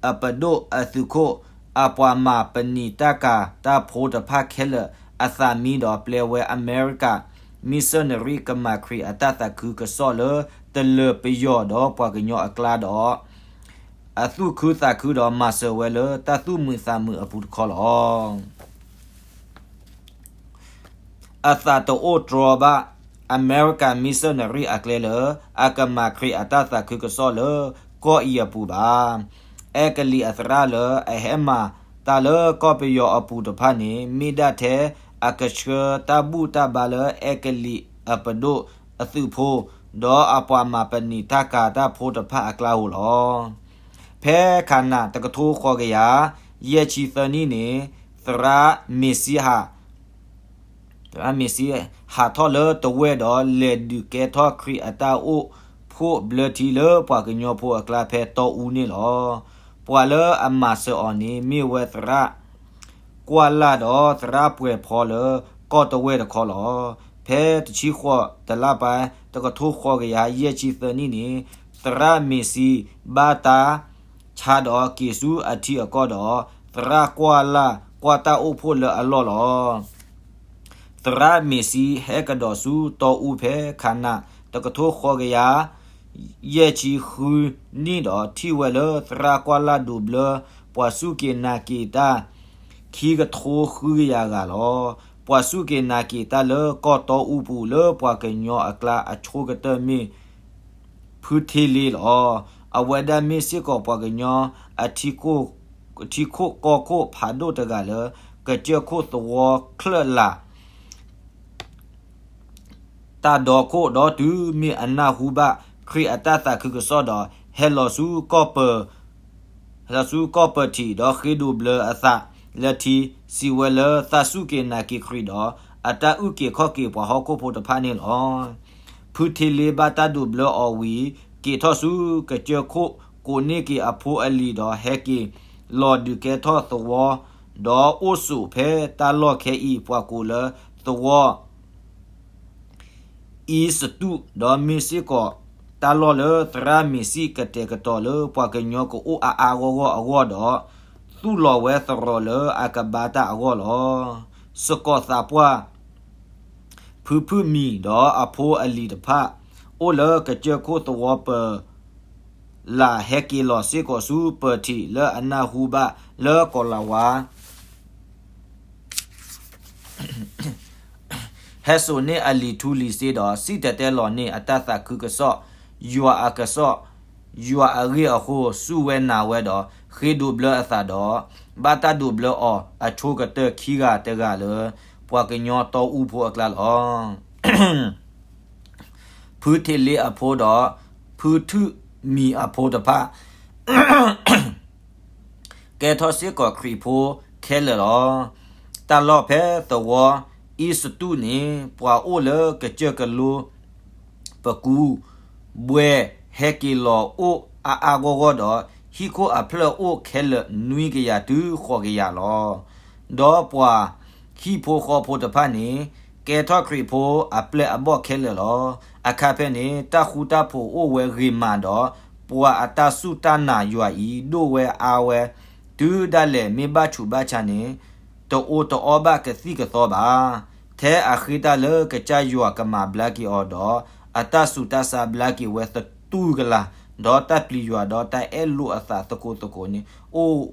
အပဒိၣ်အသုးခိၣ် အပှၤမၤပနံာ်တၢ်ကၤတၢ်ဖိတဖၣ်ခဲလၢာ်အသးမံဒီး ပျဲဝဲအမဲရကၤ မံစၢၣ်နရံၣ်ကမၤခရံာ်အတၢ်သးခုကစီၣ်လၢ တလၢၤပယီၤဒီးပှၤကညီအကျါဒီး အသူၣ်ခုသးခုဒီးမၤစၢၤဝဲလၢတၢ်သူၣ်မုာ်သးမုာ်အပူၤတခီလီၤ. အသးတအိၣ်တြီဘၣ် အမဲရကၤမံစၢၣ်နရံၣ်အကျဲလၢ အကမၤခရံာ်အတၢ်သးခုကစီၣ်လၢကီၢ်အံၤအပူၤဘၣ်. အဲကလံးအသရၣ်လၢအဟဲမၤတၢ်လၢကီၢ်ပယီၤအပူၤတဖၣ်န့ၣ် မ့ၢ်ဒၣ်ထဲအကဆှၢတၢ်ဘူၣ်တၢ်ဘါလၢအဲကလံးအပဒိၣ်အသုးဖိ ဒီးအပှၤမၤပနံာ်တၢ်ကၤတၢ်ဖိတဖၣ်အကျါဧိၤလီၤ. ဖဲခးနးတကထိဃိးကယၤ ယဲၢ်ဆံသၢနံၣ်န့ၣ် သရၣ်မ့ၤစံဟး သရၣ်မ့ၤစံ ဟးထီၣ်လၢတဝဲၢ်ဒီးလဲၤဒုးကဲထီၣ်ခရံာ်အတၢ်အိၣ်ဖှိၣ်ဘျၢထံလၢပှၤကညီဖိအကျါဖဲတီအူန့ၣ်လီၤ. ပှၤလၢအမၤစၢၤအီၤန့ၣ် မ့ၢ်ဝဲသရၣ်ကွၢ်လၢ်ဒီးသရၣ်ပှဲၤဖီလၢကီၢ်တဝဲၢ်တခီလီၤ. ဖဲတဆံဃိးတလါပၢၢ် တကထိဃိးကယၤယဲၢ်ဆံသၢနံၣ်န့ၣ် သရၣ်မ့ၤစံ ဘၣ်တၢ် ဆါဒီးက့ၤဆူအထံအကီၢ်ဒီး သရၣ်ကွၢ်လၢ်ကွၢ်တၢ်အိၣ်ဖှိၣ်လၢအလီၢ်လီၤ. သရၣ်မ့ၤစံဟဲကဒီးဆူတီအူဖဲခးနး တကထိဃိးကယၤ ယဲၢ်ဆံဃုနံၣ်ဒီး ထံၣ်ဝဲလၢသရၣ်ကွၢ်လၢ်ဒိးဘျၢ ပှၤစူၢ်က့ၤနာ်က့ၤတၢ် ခံကထိဃုကယၤဂၤလီၤ. ပှၤစူၢ်က့ၤနာ်က့ၤတၢ်လၢကီၢ်တီအူပူၤလၢပှၤကညီအကျါအဆိကတၢၢ်မ့ၢ် ဖုထ့လ့လီၤ. အဝဲဒၣ်မ့ၢ်စ့ၢ်ကီးပှၤကညီ အထံခိၣ်ကီၢ်ခိၣ်ဖးဒိၣ်တဂၤလၢ ကစၢၢ်ခိၣ်သဝီချၢၣ်လာ် တၢ်ဒီခိၣ်ဒီးတုၤမ့ၢ်အနၢ်ဟူဘၣ်ခရံာ်အတၢ်သးခုကစီၣ်ဒီး ဟဲလီၤဆူကီၢ်ပၢၤ ဟဲလီၤဆူကီၢ်ပၢၤထံးဒီးဃ့ဒိးဘျၢအသးလၢထံ စံးဝဲလၢသးစူၢ်က့ၤနာ်က့ၤခရံာ်ဒီး အတၢ်အုၣ်က့ၤခီၣ်က့ၤပှၤဟီၣ်ခိၣ်ဖိတဖၣ်န့ၣ်လီၤ. ဖုထ့လ့ဘၣ်တၢ်ဒိးဘျၢအီၤဝံၤ က့ၤထီၣ်ဆူကစၢၢ်ခိၣ် ကိးန့ၢ်က့ၤအဖိအလံၤဒီးဟဲက့ၤလီၤဒုးကဲထီၣ်သဝီ ဒီးအိၣ်ဆိးဖဲတၢ်လီၢ်ခဲအံၤ ပှၤကိးလၢသဝီ အံစတူး ဒီးမ့ၢ်စ့ၢ်ကီး တၢ်လီၢ်လၢသရၣ်မ့ၤစံၣ်ကတဲာ်ကတီၤလၢပှၤကညီကအိၣ်အါအါဂီၢ်ဂီၢ်အဂီၢ်ဒီး သူၣ်လီၤဝဲသရိာ်လၢအကဘါတၢ်အဂီၢ်လီၤ. စကီးသးပှၢ် ဖုဖုၣ်မံၤဒီးအဖိအလံၤတဖၣ် အိၣ်လၢကစၢၢ်ခိၣ်သဝီပၢၤ လၢဟဲက့ၤလီၤစ့ၢ်ကီးဆူပၢၤထံးလၢအနၢ်ဟူဘၣ်လၢကီၤလၤဝါ ဟဲစိာ်န့ၢ်အလံၤထူလံၤစ့ဒီး စံၣ်တဲၤတဲလီၤန့ၢ်အတၢ်သးခုကစီၣ်, ယွၤအကစီၣ်, ယွၤအဂ့ၢ်အဃိ စူၢ်ဝဲနာ်ဝဲဒီး ဃ့ဒိးဘျၢအသးဒီး ဘၣ်တၢ်ဒိးဘျၢအီၤအဆိကတၢၢ်ခံဂၤတဂၤလၢ ပှၤကညီတီအူဖိအကျါလီၤ. ဖုထ့လ့အဖိဒီး ဖုထုၣ်မံၤအဖိတဖၣ် ကဲထီၣ်စ့ၢ်ကီးခရံာ်ဖိခဲလၢာ်လီၤ. တၢ်လီၢ်ဖဲသဝီအံစတူးန့ၣ် ပှၤအိၣ်လၢကစၢၢ်ကလိ ပကူ ဘွဲဟဲက့ၤလီၤအိၣ်အါအါဂီၢ်ဂီၢ်ဒီး ဟံၣ်ခိၣ်အဖျၢၣ်အိၣ်ခဲလၢာ်နွံကယၤတုၤဃိးကယၤလီၤ. ဒီးပှၤဟံၣ်ဖိဃီဖိတဖၣ်န့ၣ် ကဲထီၣ်ခရံာ်ဖိအပျဲၢ်အဘီၣ်ခဲလၢာ်လီၤ. အခါဖဲန့ၣ် တၢ်ဃူတၢ်ဖိးအိၣ်ဝဲဂ့ၤမးဒီး ပှၤအတၢ်စူၢ်တၢ်နာ်ယွၤအံၤ ဒိၣ်ဝဲအါဝဲ တုၤဒၣ်လဲာ်မ့ၢ်ဘၣ်ဆူးဘၣ်ဆါန့ၣ် တအိၣ်တအီဘၣ်ကသံၣ်ကသီဘၣ်. ထဲအဃ့တၢ်လၢကစၢ်ယွၤကမၤဘျါက့ၤအီၤဒီး အတၢ်ဆူးတၢ်ဆါဘျါက့ၤဝဲသတူၢ်ကလာ်, ဒီးတၢ်ပျံၤယွၤဒီးတၢ်အဲၣ်လိာ်အသးသကိးသကိးန့ၣ် အိၣ်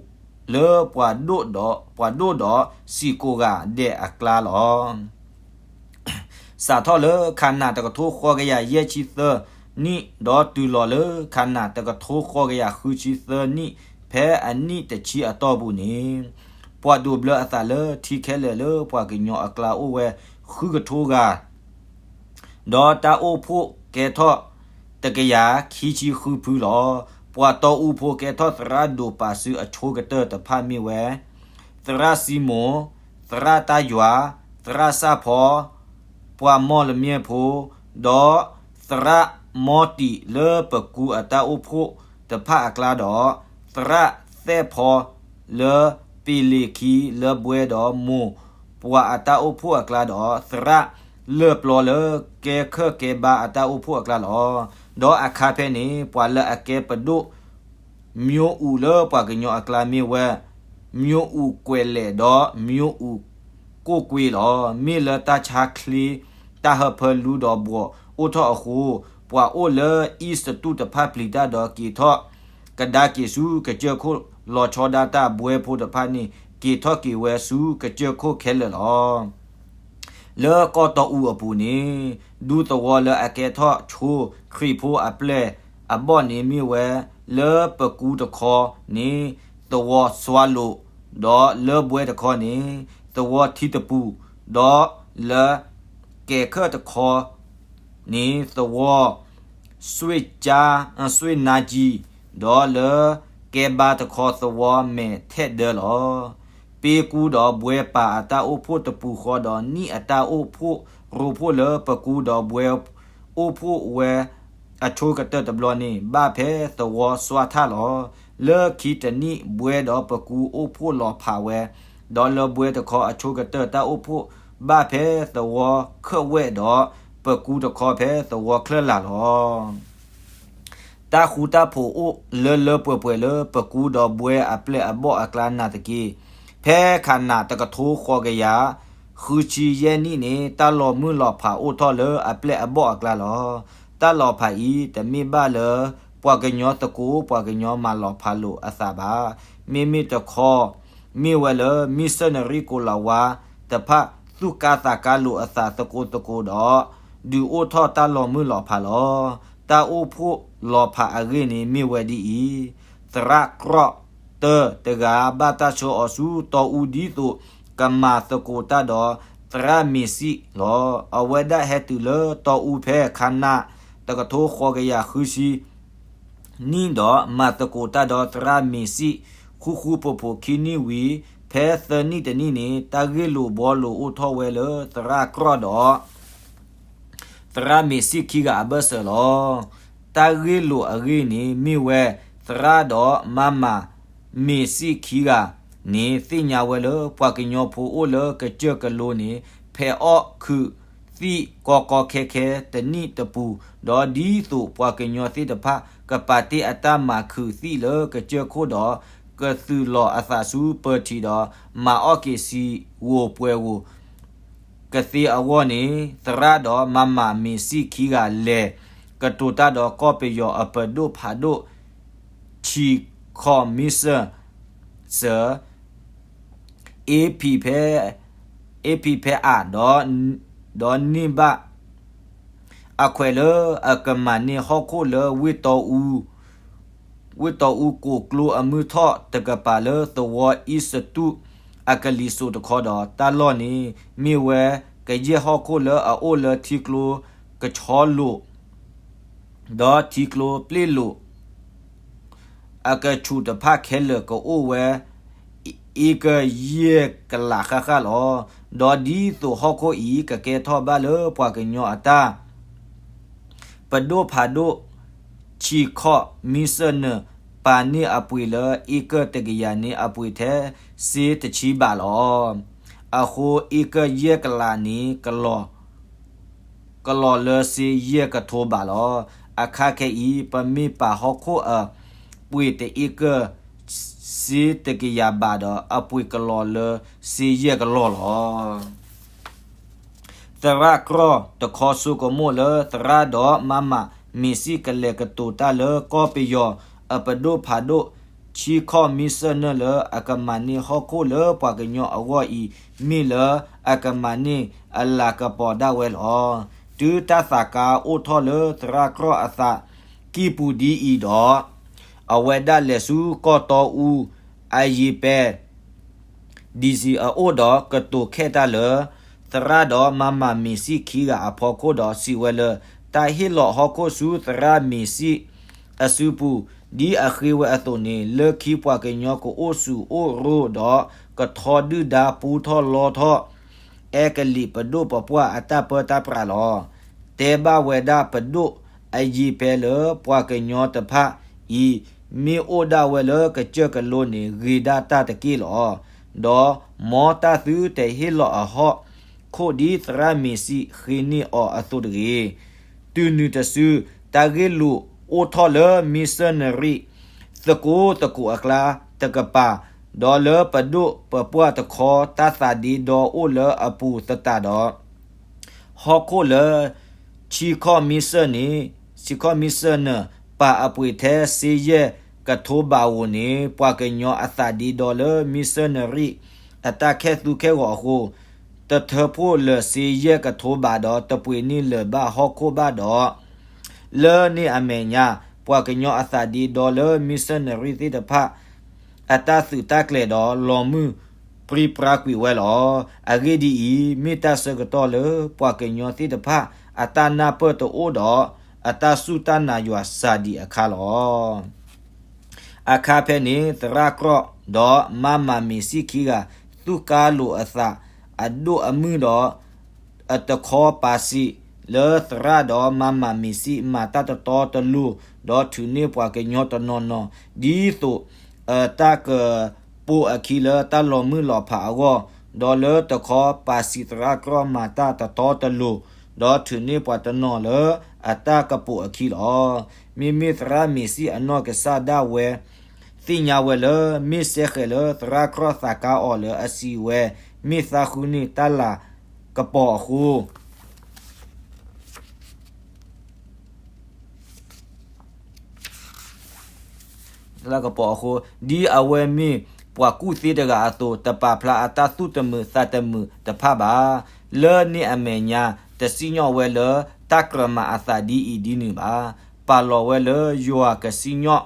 လၢပှၤဒိၣ်ဒီး ပှၤဒိၣ်ဒီးစံာ်ကိးဂၤဒဲးအကျါလီၤ. စးထီၣ်လၢခးနးတကထိဃိးကယၤယဲၢ်ဆံသၢနံၣ် ဒီးတုၤလီၤလၢခးနးတကထိဃိးကယၤဃုဆံသၢနံၣ် ဖဲအနံၣ်တဆံအတီၢ်ပူၤန့ၣ် ပှၤဒိးဘျၢအသးလၢထံခဲလၢာ်လၢပှၤကညီအကျါအိၣ်ဝဲဃုကထိဂၤ ဒီးတၢ်အိၣ်ဖှိၣ်ကဲထီၣ်တကယၤခံဆံဃုဖုလီၤ. ပှၤတီအူဖိကဲထီၣ်သရၣ်ဒိးပာ်စုအဆိကတၢၢ်တဖၣ်မ့ၢ်ဝဲ သရၣ်စံမိၣ်, သရၣ်တၢ်ယွၤ, သရၣ်စၣ်ဖီ, ပှၤမီၢ်လမၠဲၣ်ဖိ, ဒီးသရၣ်မီတံးလၢပကူအတၢ်အိၣ်ဖှိၣ်တဖၣ်အကျါဒီး သရၣ်သဲၣ်ဖီလၢပ့ၤလ့ၤခံလၢဘွဲဒီးမိၢ် ပှၤအတၢ်အိၣ်ဖှိၣ်အကျါဒီး သရၣ်လၢၢ်ပျီလၢကဲခၢၣ်ကဲဘါအတၢ်အိၣ်ဖှိၣ်အကျါလီၤ. ဒီးအခါဖဲန့ၣ် ပှၤလၢအကဲပဒိၣ် မၠိအူးလၢပှၤကညီအကျါမ့ၢ်ဝဲ မၠိအူးကွဲးလဲၣ်ဒီးမၠိအူးကိၣ်ကွ့လီၤ. မ့ၢ်လၢတၢ်ဆါချ့ တၢ်ဟၢဖၢလူဒီးဘှီးအိၣ်ထီၣ်အဃိ ပှၤအိၣ်လၢအံစတူးတဖၣ်ပျံၤတၢ်ဒီးက့ၤထီၣ်ကဒါက့ၤဆူကစၢၢ်ခိၣ် လီၤဆီဒၣ်တၢ်ဘွဲဖိတဖၣ်န့ၣ် က့ၤထီၣ်က့ၤဝဲဆူကစၢၢ်ခိၣ်ခဲလၢာ်လီၤ. လၢကီၢ်တီအူအပူၤန့ၣ် ဒူသဝီလၢအကဲထီၣ်ဆိခရံာ်ဖိအပျဲၢ်အဘီၣ်န့ၣ်မ့ၢ်ဝဲ လၢပကူတခီန့ၣ် သဝီစွါလိာ်, ဒီးလၢဘွဲတခီန့ၣ် သဝီထံတပူၤ, ဒီးလၢကဲခၢၣ်တခီန့ၣ် သဝီ စွ့ၣ်ကၠါ, စွ့ၣ်နါကၠံ, ဒီးလၢကဲဘါတခီသဝီမဲာ်ထဲဒၢလီၤ. ပ့ကူဒီးဘွဲပာ်အတၢ်အိၣ်ဖှိၣ်တပူၤဃီဒီး နံၣ်အတၢ်အိၣ်ဖှိၣ်ရိဖှိၣ်လၢပကူဒီးဘွဲအိၣ်ဖှိၣ်ဝဲအဆိကတၢၢ်တဘျီန့ၣ် ဘၣ်ဖဲသဝီစွါထၣ်လီၤ. လၢခံတနံၣ် ဘွဲဒီးပကူအိၣ်ဖှိၣ်လီၤဖးဝဲ, ဒီးလၢဘွဲတခီအဆိကတၢၢ် တၢ်အိၣ်ဖှိၣ်ဘၣ်ဖဲသဝီခၢၣ်ဝဲၣ်ဒီး ပကူတခီဖဲသဝီချၢၣ်လာ်လီၤ. တၢ်ဃူတၢ်ဖိးအိၣ်လၢလၢပှဲၤပှဲၤလၢပကူဒီးဘွဲအပျဲၢ်အဘီၣ်အကျါနာ်သက့ ဖဲခးနးတကထိဃိးကယၤ ဃုဆံယဲၢ်နံၣ်န့ၣ် တၢ်လီၤမုၢ်လီၤဖးအိၣ်ထီၣ်လၢအပျဲၢ်အဘီၣ်အကျါလီၤ. တၢ်လီၤဖးအံၤ တမ့ၢ်ဘၣ်လၢ ပှၤကညီသကိး ပှၤကညီမၤလီၤဖးလိာ်အသးဘၣ်. မ့မ့ၢ်တခီ မ့ၢ်ဝဲလၢ မံၣ်စၢၣ်နရံၣ်ကိၤလၤဝါတဖၣ် သူၣ်ကါသးကါလိာ်အသးသကိးသကိးဒီး ဒုးအိၣ်ထီၣ်တၢ်လီၤမုၢ်လီၤဖးလီၤ. တၢ်အိၣ်ဖှိၣ်လီၤဖးအဂ့ၢ်န့ၣ် မ့ၢ်ဝဲဒ်အံၤ, သရၣ်ကြီၣ်တၢတဂၤ ဘၣ်တၢ်ဆှၢအီၤဆူတီအူဒ်သိး ကမၤသကိးတၢ်ဒီးသရၣ်မ့ၤစံၣ်လီၤ. အဝဲဒၣ်ဟဲတုၤလၢတီအူဖဲခါနၣ် တကထိဃိးကယၤဃုဆံ နံၣ်ဒီး မၤသကိးတၢ်ဒီးသရၣ်မ့ၤစံၣ် ဃူဃူဖိးဖိးခံနံၣ်ဝံၤ ဖဲသၢနံၣ်တနံၣ်န့ၣ် တၢ်ဂ့ၢ်လိာ်ဘှီလိာ်အိၣ်ထီၣ်ဝဲလၢသရၣ်ကြီၣ်ဒီး သရၣ်မ့ၤစံၣ်ခံဂၤအဘၢၣ်စၢၤလီၤ. တၢ်ဂ့ၢ်လိာ်အဂ့ၢ်န့ၣ် မ့ၢ်ဝဲသရၣ်ဒီးမါမၤမ့ၤစံၣ်ခံဂၤန့ၣ် သ့ၣ်ညါဝဲလၢပှၤကညီဖိအိၣ်လၢကစၢၢ်ကလိန့ၣ် ဖဲးအီၣ်ခုးသံၣ်ကီကီခဲခဲတနံၣ်တပူၤ, ဒီးဒ်သိးပှၤကညီသ့ၣ်တဖၣ် ကပာ်တ့ၢ်အတၢ်မၤခုးသံၣ်လၢကစၢၢ်ခိၣ်ဒီး ကသုးလီၤအသးဆူပၢၤထံးဒီး မၤအီၣ်က့ၤစံာ်ဂိၢ်ပှဲၤဂိၢ် ကသ့အဂီၢ်န့ၣ် သရၣ်ဒီးမါမၤမ့ၤစံၣ်ခံဂၤလဲၤကတိၤတၢ်ဒီးကီၢ်ပယီၤအပဒိၣ်ဖးဒိၣ် Chief Commissioner အ့ဖံးဖဲ အ့ဖံးဖဲအး ဒီးန့ၢ်ဘၣ်အခွဲးလၢအကမၤန့ၢ်ဟီၣ်ခိၣ်လၢ ဝ့ၢ်တီအူကိးကျိအမုၢ်ထီၣ်တကပၤလၢသဝီအံၣ်စတူးအကလံၤစိးတခီဒီး တၢ်လီၢ်န့ၣ် မ့ၢ်ဝဲကယဲၢ်ဟီၣ်ခိၣ်လၢအအိၣ်လၢထံကျိကဆီလိာ် ဒီးထံကျိပျ့ၣ်လိာ် အကဆူးတဖၣ်ခဲလၢာ်ကအိၣ်ဝဲ အ့ကၢၢ်ယဲၢ်ကလးဃၣ်ဃၣ်လီၤ. ဒီးဒ်သိးဟီၣ်ခိၣ်အံၤကကဲထီၣ်ဘၣ်လၢပှၤကညီအတၢ် ပဒိၣ်ဖးဒိၣ် Chief Commissioner ပာ်န့ၢ်အပှ့ၤလၢအ့ကၢၢ်တကယၤန့ၣ် အပှ့ၤထဲစ့တဆံဘးလီၤ. အဃိအ့ကၢၢ်ယဲၢ်ကလးန့ၣ် ကလီၤလၢစ့ယဲၢ်ကထိဘးလီၤ. အခါခဲအံၤ ပမ့ၢ်ပာ်ဟီၣ်ခိၣ်အပှ့ၤတအ့ကၢၢ် စ့တကယၤဘးဒီး အပှ့ၤကလီၤလၢစ့ယဲၢ်ကလီၤလီၤ. သရၣ်ကြီၣ်တခီဆိကမိၣ်လၢသရၣ်ဒီးမါမၤမ့ၤစံၣ်ကလဲၤကတိၤတၢ်လၢကီၢ်ပယီၤအပဒိၣ်ဖးဒိၣ် Chief Commissioner လၢအကမၤန့ၢ်ဟီၣ်ခိၣ်လၢပှၤကညီအဂီၢ်အံၤ မ့ၢ်လၢအကမၤန့ၢ်အလၤကပီၤဒၣ်ဝဲလီၤ. တုၤတၢ်သးကါအိၣ်ထီၣ်လၢသရၣ်ကြီၣ်အသးကံၢ်ပူၤဒ်အံၤဒီး အဝဲဒၣ်လဲၤဆူကီၢ်တီအူအယံၤပဲ DC အအိၣ်ဒီးကတိၤခဲတၢ်လၢ သရၣ်ဒီးမါမၤမ့ၤစံၣ်ခံဂၤအဖီခိၣ်ဒီးစံးဝဲလၢ တၢ်ဟ့ၣ်လီၤဟီၣ်ခိၣ်ဆူသရၣ်မ့ၤစံၣ်အစုပူၤ ဒ်အဃ့ဝဲအသိးန့ၣ် လၢခံပှၤကညီကအိၣ်ဆူၣ်အိၣ်ရိၣ်ဒီး ကထီဒုၣ်ဒါပူထီၣ်လီထီၣ် အဲကလံးပဒိၣ်ပပှၢ်အတၢ်ပၢတၢ်ပြးလီၤ. တဲဘၣ်ဝဲဒၣ်ပဒိၣ်အယံၤပဲလၢ ပှၤကညီတဖၣ်အံၤ မ့ၢ်အိၣ်ဒၣ်ဝဲလၢကစၢၢ်ကလိန့ၣ် ဂ့ၤဒၣ်တၢ်တက့ၢ်လီၤ. ဒီးမ်တၢ်သုတဟ့ၣ်လီၤအဟီၣ်ခိၣ်ဒ်သရၣ်မ့ၤစံၣ်ဃ့န့ၢ်အီၤအသိးတဂ့ၤ. တုၤနုၤတစု တၢ်ဂ့ၢ်လိာ်အိၣ်ထီၣ်လၢ missionary သကိးသကိးအကျါတကပၤ, ဒီးလၢပဒိၣ်ပပှၢ်တခီ တၢ်သးဒ့ဒီအိၣ်လၢအပူၤသတးဒီး ဟီၣ်ခိၣ်လၢ Chief Commissioner န့ၣ် Chief Commissioner ပာ်အပှ့ၤထဲစ့ယဲၢ်ကထိဘးဧိၤန့ၣ် ပှၤကညီအသးဒ့ဒီလၢ missionary အတၢ်ခဲသူခဲဂီၤအဃိ တထၢဖှိၣ်လၢာ်စ့ယဲၢ်ကထိဘးဒီး တပှ့ၤန့ၢ်လၢၤဘၣ်ဟီၣ်ခိၣ်ဘၣ်ဒီး လၢန့ၣ်အမဲာ်ညါ ပှၤကညီအသးဒ့ဒီလၢ missionary သ့ၣ်တဖၣ် အတၢ်သုးတၢ်ကျဲၤဒီးလီၤမုၢ်ပြံပြါကွံာ်ဝဲလီၤ. အဂ့ၢ်ဒ်အံၤ, မ့ၢ်တၢ်ဆၢကတီၢ်လၢပှၤကညီသ့ၣ်တဖၣ် အတၢ်နၢ်ပၢၢ်တအိၣ်ဒီး အတၢ်စူၢ်တၢ်နာ်ယွၤစှၤဒံးအခါလီၤ. အခါဖဲန့ၣ် သရၣ်ကြီၣ်ဒီးမါမၤမ့ၤစံၣ်ခံဂၤ သူၣ်ကါလိာ်အသး အဒိၣ်အမုၢ်ဒီး အတခီပာ်စံးလၢသရၣ်ဒီးမါမၤမ့ၤစံၣ် မၤတၢ်တတီတလိၤ ဒီးထုးန့ၢ်ပှၤကညီတနီၤနီၤ ဒ်သိးအတၢ်ကပိာ်အခံလၢတၢ်လီၤမုၢ်လီၤဖးအဂီၢ်, ဒီးလၢတခီပာ်စံးသရၣ်ကြီၣ်မၤတၢ်တတီတလိၤ ဒီးထုးန့ၢ်ပှၤတနီၤလၢအတၢ်ကပိာ်အခံလီၤ. မ့မ့ၢ်သရၣ်မ့ၤစံၣ်အနီၢ်ကစၢ်ဒၣ်ဝဲ သ့ၣ်ညါဝဲလၢ မ့ၢ်စဲဃဲးလၢသရၣ်ကြီၣ်သးကါအီၤလၢအစံးဝဲ မ့ၢ်သးဃုန့ၢ်တၢ်လၤကပီၤအဃိ လၤကပီၤအဃိ, ဒ်အဝဲမ့ၢ်ပှၤကူၣ်သ့တဂၤအသိး, တပာ်ဖျါအတၢ်သူၣ်တမုာ်သးတမုာ်တဖၣ်ဘၣ်. လၢန့ၣ်အမဲာ်ညါ တစံၣ်ညီၣ်ဝဲလၢတၢ်ကြၢးမၤအသးဒ်အံၤဒ်နုၤဘၣ်. ပာ်လီၤဝဲလၢယွၤကစံၣ်ညီၣ်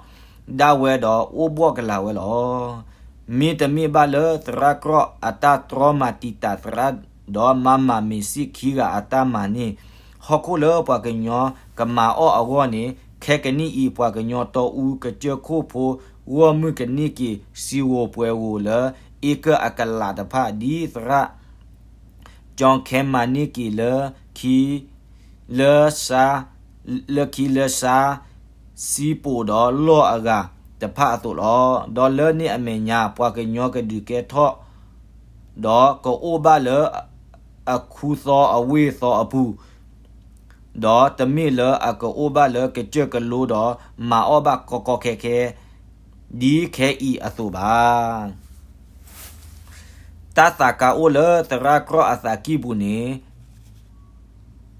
ဒၣ်ဝဲဒီးအိၣ်ဘှီၣ်ကလာ်ဝဲလီၤ. မ့တမ့ၢ်ဘၣ်လၢသရၣ်ကြီၣ်အတၢ်တြီမၤတံာ်တာ်သရၣ်ဒီးမၤမၤမ့ၤစံၣ်ခံဂၤအတၢ်မၤန့ၢ်ဟီၣ်ခိၣ်လၢပှၤကညီကမၤအီၣ်အဂီၢ်န့ၣ်, ခဲကနံၣ်အံၤ ပှၤကညီတီအူကစၢၢ်ခိၣ်ဖိ ဂီၢ်မုၢ်ကန့ၢ်က့ၤစံာ်ဂိၤပှဲၤဂိၤလၢအ့ကၢၣ်အကလးတဖၣ် ဒ်သရၣ် ကၠီခဲမၤန့ၢ်က့ၤလၢခံ လၢဆါ လၢခံလၢဆါ စံပိာ်ဒီးလီၢ်အဂၤတဖၣ်အသိးလီၤ. ဒီးလၢန့ၣ်အမဲာ်ညါ ပှၤကညီကဒုးကဲထီၣ် ဒီးကအိၣ်ဘၣ်လၢအခူသီအဝ့ၢ်သီအပူၤ, ဒီးတမ့ၢ်လၢအကအိၣ်ဘၣ်လၢကစၢၢ်ကလိဒီးမၤအီၣ်ဘၣ်ကီကီခဲခဲ ဒ်ခဲအံၤအသိးဘၣ်. တၢ်သးကါအိၣ်လၢသရၣ်ကြီၣ်အသးကံၢ်ပူၤန့ၣ်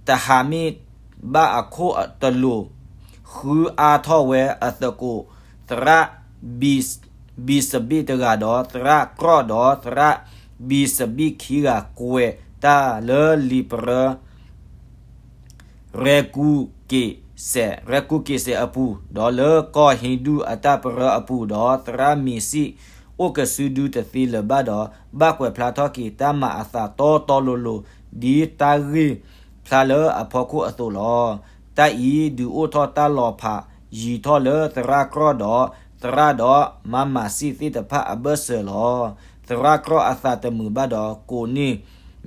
တဟးမ့ၢ်ဘၣ်အခိၣ်တလိၤ ဃုအါထီၣ်ဝဲအသကိး သရၣ် ဘံစဘ့ၣ်တဂၤဒီး သရၣ်ကြီၣ်ဒီးသရၣ်ဘံစဘ့ၣ်ခံဂၤ ကွဲးတၢ်လၢလံာ်ပရၢ ရဲကူက့ၤစဲး ရဲကူက့ၤစဲးအပူၤ, ဒီးလၢကီၢ်ဟ့ဒူၣ်အတၢ်ပရၢအပူၤ, ဒီးသရၣ်မ့ၤစံၣ်အိၣ်ကစုဒုတသ့လၢၤဘၣ်ဒီး ဘၣ်ကွဲးဖျါထီၣ်က့ၤတၢ်မၤအသးတီတီလိၤလိၤ ဒ်တၢ်ဂ့ၢ်ဖျါလၢအဖီခိၣ်အသိးလီၤ. တၢ်အံၤဒုးအိၣ်ထီၣ်တၢ်လီၤဖးယံၤထီၣ်လၢသရၣ်ကြီၣ်ဒီး သရၣ်ဒီးမၤမၤစံၣ်သ့ၣ်တဖၣ်အဘၢၣ်စၢၤလီၤ. သရၣ်ကြီၣ်အသးတမုာ်ဘၣ်ဒီး ကိးန့ၢ်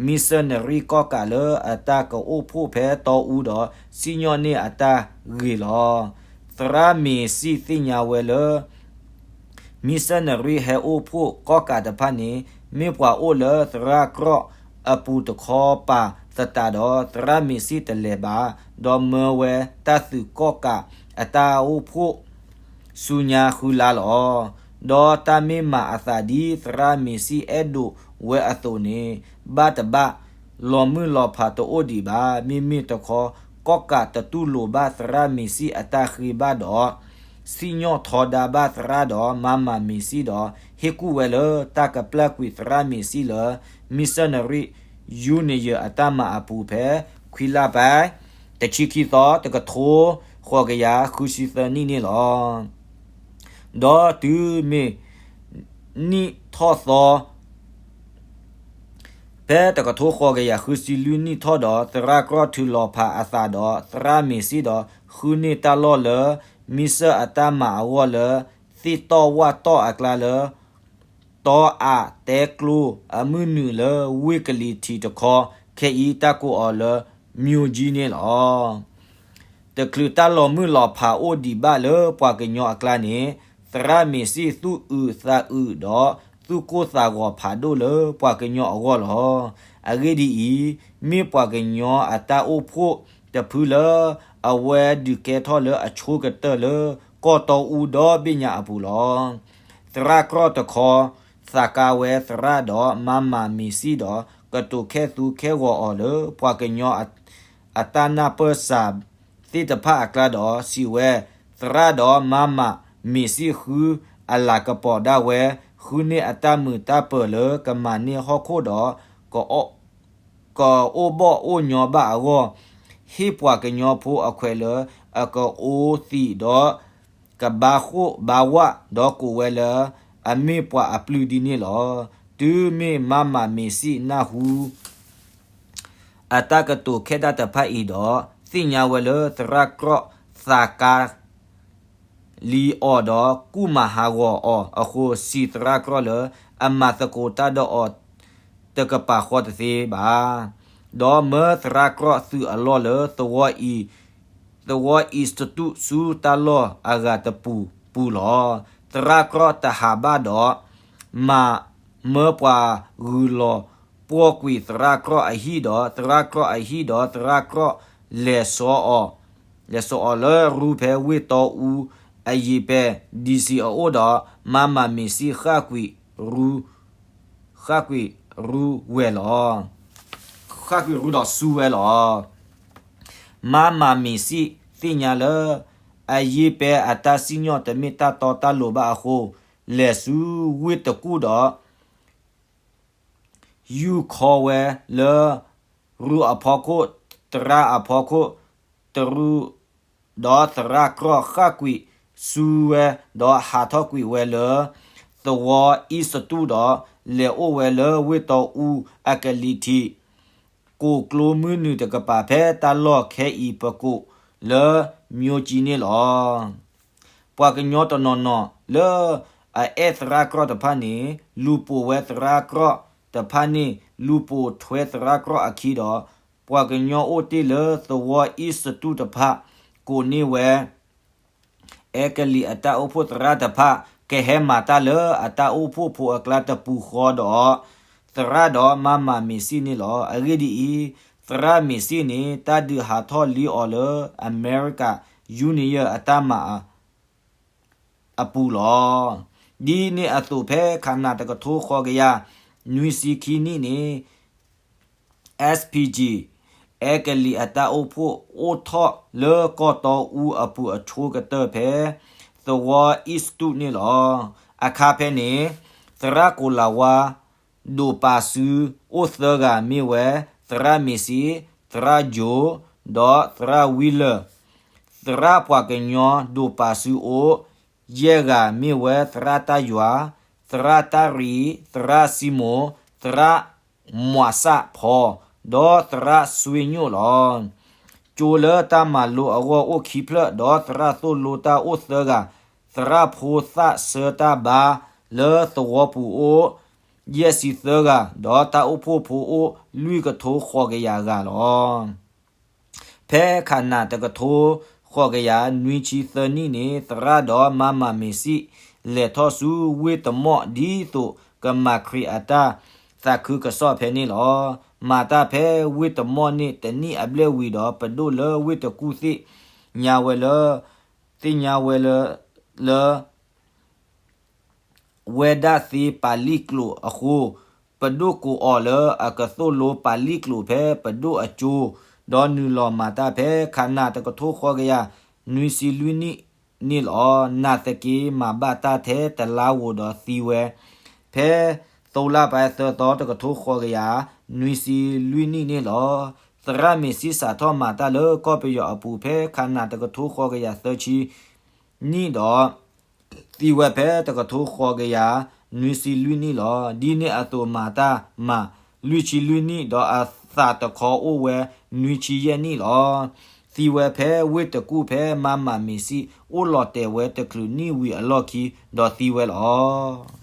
မံစၢနရံၣ်ကီၣ်ကးလၢအတၢ်ကအိၣ်ဖှိၣ်ဖဲတီအူဒီး စံၣ်ညီၣ်န့ၢ်အတၢ်ဂ့ၤလီၤ. သရၣ်မ့ၤစံၣ်သ့ၣ်ညါဝဲလၢ မံစၢနရံၣ်ဟဲအိၣ်ဖှိၣ်ကီၣ်ကးတဖၣ်န့ၣ် မ့ၢ်ပှၤအိၣ်လၢသရၣ်ကြီၣ်အပူၤတခီပၤသတးဒီး သရၣ်မ့ၤစံၣ်တလဲၤဘၣ်, ဒီးမၢဝဲတၢ်သုးကီၣ်ကးအတၢ်အိၣ်ဖှိၣ် ဆူညါဃုလါလီၤ. ဒီးတၢ်မ့ၢ်မၤအသးဒ်သရၣ်မ့ၤစံၣ်အဲၣ်ဒိးဝဲအသိးန့ၣ် ဘၣ်တဘၣ် လီၤမုၢ်လီၤဖးတအိၣ်ဒံးဘၣ်. မ့မ့ၢ်တခီ ကီၣ်ကးတတူၢ်လိာ်ဘၣ်သရၣ်မ့ၤစံၣ်အတၢ်ဃ့ဘၣ်ဒီး စံၣ်ညီၣ်ထီဒါဘၣ်သရၣ်ဒီးမၤမၤမ့ၤစံၣ်ဒီး ဟ့ၣ်ကူၣ်ဝဲလၢတၢ်ကပျၢ်ကွံာ်သရၣ်မ့ၤစံၣ်လၢ မံစၢနရံၣ် ယူနံၣ်ယၢၣ် အတၢ်မၤအပူၤဖဲ ခွံလါပၢၢ် တဆံခံသီ တကထိဃိးကယၤဃုဆံသၢနံၣ်န့ၣ်လီၤ. ဒီးတုၤမ့ၢ်နံၣ်ထီၣ်သီ ဖဲတကထိဃိးကယၤဃုဆံလွံၢ်နံၣ်ထီၣ်ဒီး သရၣ်ကြီၣ်ထုးလီၤဖးအသးဒီးသရၣ်မ့ၤစံၣ်ဒီး ဃုန့ၢ်တၢ်လီၢ်လၢ မံစၢအတၢ်မၤအဂီၢ်လၢ သ့ၣ်တီၣ်ဝၣ်တီၣ်အကျါလၢ တီအးတဲကျိအမုၢ်နုာ်လၢဝ့ၢ်ကလံၤထံးတခီ ခဲအံၤတၢ်ကိးအီၤလၢ မျိကံန့ၣ်လီၤ. တချုးတၢ်လီၤမုၢ်လီၤဖးအိၣ်ဒံးဘၣ်လၢပှၤကညီအကျါန့ၣ် သရၣ်မ့ၤစံၣ်သူၣ်အုးသးအုးဒီးသူၣ်ကိၢ်သးဂီၤဖးဒိၣ်လၢပှၤကညီအဂီၢ်လီၤ. အဂ့ၢ်ဒ်အံၤ, မ့ၢ်ပှၤကညီအတၢ်အိၣ်ဖှိၣ်တဖုလၢ အဝဲဒုးကဲထီၣ်လၢအဆိကတၢၢ်လၢ ကီၢ်တီအူဒီဘ့ၣ်ညါအပူၤလီၤ. သရၣ်ကြီၣ်တခီ သးကါဝဲသရၣ်ဒီးမၤမၤမ့ၤစံၣ်ဒီး ကတိၤခဲသူခဲဂီၤအီၤလၢ ပှၤကညီအတၢ်နၢ်ပၢၢ်စၢၤသ့ၣ်တဖၣ်အကျါဒီးစံးဝဲ, သရၣ်ဒီးမၤမၤမ့ၤစံၣ်ဃုအလၤကပီၤဒၣ်ဝဲ, ဃုန့ၢ်အတၢ်မုာ်တၢ်ပၢၤလၢကမၤန့ၢ်ဟီၣ်ခိၣ်ဒီး ကအိၣ်ဘီၣ်အိၣ်ညီဘၣ်အဂီၢ်, ဟ့ၣ်ပှၤကညီဖိအခွဲးလၢအကအိသံးဒီး ကဘါဃိၣ်ဘါဝၣ် ဒီးကိးဝဲလၢ အမ့ၢ်ပှၤအပျုၢ်ဒ်န့ၣ်လီၤ. တုၤမ့ၢ်မၤမၤမ့ၤစံၣ်နၢ်ဟူ အတၢ်ကတိၤခဲဒၣ်တဖၣ်အံၤဒီး သ့ၣ်ညါဝဲလၢသရၣ်ကြီၣ်သးကါ လံအီၤဒီးကူၣ်မၤဟးဂီၤအီၤအဃိ, စံးသရၣ်ကြီၣ်လၢ အမၤသကိးတၢ်ဒီးအီၤတကပၤဃီတသ့ဘၣ်. ဒီးမၢသရၣ်ကြီၣ်သုးအလီၢ်လၢ သဝီအံၤ သဝီအံၤစတူးဆူတၢ်လီၢ်အဂၤတပူၤပူၤလီၤ. သရၣ်ကြီၣ်တဟးဘၣ်ဒီး မၤမၢပှၤဂုၤလီၤပှီၢ်ကွံာ်သရၣ်ကြီၣ်အဟံၣ်ဒီး သရၣ်ကြီၣ်အဟံၣ်ဒီး သရၣ်ကြီၣ်လဲၤစိာ်အီၤ လဲၤစိာ်အီၤလၢရူဖဲဝ့ၢ်တီအူအယံၤပဲၤ ဒံစံအအိၣ်ဒီး မၤမၤမ့ၤစံၣ်ဃၣ်ကွံာ်ရူ ဃၣ်ကွံာ် ရူဝဲလီၤ. ဃၣ်ကွံာ်ရူဒီးစူဝဲလီၤ. မါမၤမ့ၤစံၣ်သ့ၣ်ညါလၢ အယ့ၢ်ပဲအတၢ်စံၣ်ညီၣ်တမ့ၢ်တၢ်တီတၢ်လိၤဘၣ်အဃိ, လဲၤဆူဝ့ၢ်တကူၣ်ဒီး ယူၢ်ခီဝဲလၢ ရူအဖီခိၣ်, သရၣ်အဖီခိၣ်တရူး, ဒီးသရၣ်ကြီၣ်ဃၣ်ကွံာ်စူဝဲ, ဒီးဟးထီၣ်ကွံာ်ဝဲလၢ သဝီအံၣ်စတူၣ်ဒီး လဲၤအိၣ်ဝဲလၢဝ့ၢ်တီအူအကလံၤထံး, ကိးကျိမုၢ်နုာ်တကပၤ ဖဲတၢ်လီၢ်ခဲအံၤပကိးလၢ မျိုးကြီးန့ၣ်လီၤ. ပှၤကညီတနီၤနီၤလၢအအဲၣ်သရၣ်ကြီၣ်တဖၣ်န့ၣ် လူၤပိာ်ဝဲသရၣ်ကြီၣ်တဖၣ်န့ၣ် လူၤပိာ်ထွဲသရၣ်ကြီၣ်အခံဒီး ပှၤကညီအိၣ်တ့ၢ်လၢသဝီအံၣ်စတူၣ်တဖၣ် ကိးန့ၢ်ဝဲ အဲကလံးအတၢ်အိၣ်ဖှိၣ်သရၣ်တဖၣ် ကဟဲမၤတၢ်လၢအတၢ်အိၣ်ဖှိၣ်ဖိအကျါတပူၤဃီဒီး သရၣ်ဒီးမါမၤမ့ၤစံၣ်န့ၣ်လီၤ. အဂ့ၢ်ဒ်အံၤ, သရၣ်မ့ၤစံၣ်န့ၣ် တၢ်ဒုးဟးထီၣ်လံအီၤလၢ American Union အတၢ်မၤ အပူၤလီၤ. ဒ်န့ၣ်အသိးဖဲခးနးတကထိဃိးကယၤနွံဆံခံနံၣ်န့ၣ် SPG အဲကလံးအတၢ်အိၣ်ဖှိၣ်အိၣ်ထီၣ်လၢကီၢ်တီအူအပူၤအဆိကတၢၢ်ဖဲ သဝီအံၣ်စတူၣ်န့ၣ်လီၤ. အခါဖဲန့ၣ် သရၣ်ကိၤလၤဝါ ဒိၣ်ပာ်စုအိၣ်သၢဂၤမ့ၢ်ဝဲ သရၣ်မ့ၤစံၣ်, သရၣ်ယိၤ, ဒီးသရၣ်ဝံလၢၢ်, သရၣ်ပှၤကညီဒိၣ်ပာ်စုအိၣ် ယဲၢ်ဂၤမ့ၢ်ဝဲသရၣ်တၢ်ယွၤ, သရၣ်တၢ်ရံ, သရၣ်စံမိၣ်, သရၣ်မွးစၣ်ဖီ, ဒီးသရၣ်စွ့ညိၣ်လီၤ. ကၠိလၢတၢ်မၤလိအဂီၢ်အိၣ်ခံဖျၢၣ် ဒီးသရၣ်သိၣ်လိတၢ်အိၣ်သၢဂၤ, သရၣ်ဖိသၣ်ဆၢတၢ်ဘါလၢသဝီပူၤအိၣ် ယဲၢ်ဆံသၢဂၤ, ဒီးတၢ်အိၣ်ဖှိၣ်ဖိအိၣ်လွံၢ်ကထိဃိးကယၤဂၤလီၤ. ဖဲခးနးတကထိဃိးကယၤနွံဆံသၢနံၣ်န့ၣ် သရၣ်ဒီးမါမၤမ့ၤစံၣ် လဲၤထီၣ်ဆူဝ့ၢ်တမီၣ်ဒ်သိးကမၤခရံာ်အတၢ်သးခုကစီၣ်ဖဲန့ၣ်လီၤ. မၤတၢ်ဖဲဝ့ၢ်တမီၣ်န့ၣ်တနံၣ်အဘျဲၣ်ဝံၤဒီး ပဒိၣ်လၢဝ့ၢ်တကူၣ်သ့ၣ်ညါဝဲလၢ သ့ၣ်ညါဝဲလၢ လၢ ဝဲဒၣ်သ့ပာ်လံၣ်ကျိာ်အဃိ, ပဒိၣ်ကိးအီၤလၢအကသိၣ်လိပာ်လံၣ်ကျိာ်ဖဲပဒိၣ်အကၠိ, ဒီးနုာ်လီၤမၤတၢ်ဖဲခးနးတကထိဃိးကယၤနွံဆံလွံၢ်နံၣ်န့ၣ်လီၤ. နာ်သက့မၤဘၣ်တၢ်ထဲတလါဧိၤဒီးသံဝဲ, ဖဲသိလါပှဲၤသၢသီတကထိဃိးကယၤနွံဆံလွံၢ်နံၣ်န့ၣ်လီၤ. သရၣ်မ့ၤစံၣ်စးထီၣ်မၤတၢ်လၢကီၢ်ပယီၤအပူၤဖဲခးနးတကထိဃိးကယၤသၢဆံ နံၣ်ဒီး သံဝဲဖဲတကထိဃိးကယၤနွံဆံလွံၢ်နံၣ်လီၤ. ဒ်န့ၣ်အသိးမၤတၢ်မၤလွံၢ်ဆံလွံၢ်နံၣ် ဒီးအသးတခီအိၣ်ဝဲနွံဆံယဲၢ်နံၣ်လီၤ. သံဝဲဖဲဝ့ၢ်တကူၣ်ဖဲမါမၤမ့ၤစံၣ်အိၣ်လီၤတဲာ်ဝဲတချုးနံၣ်ဝံၤအလီၢ်ခံ ဒီးသံဝဲလီၤ.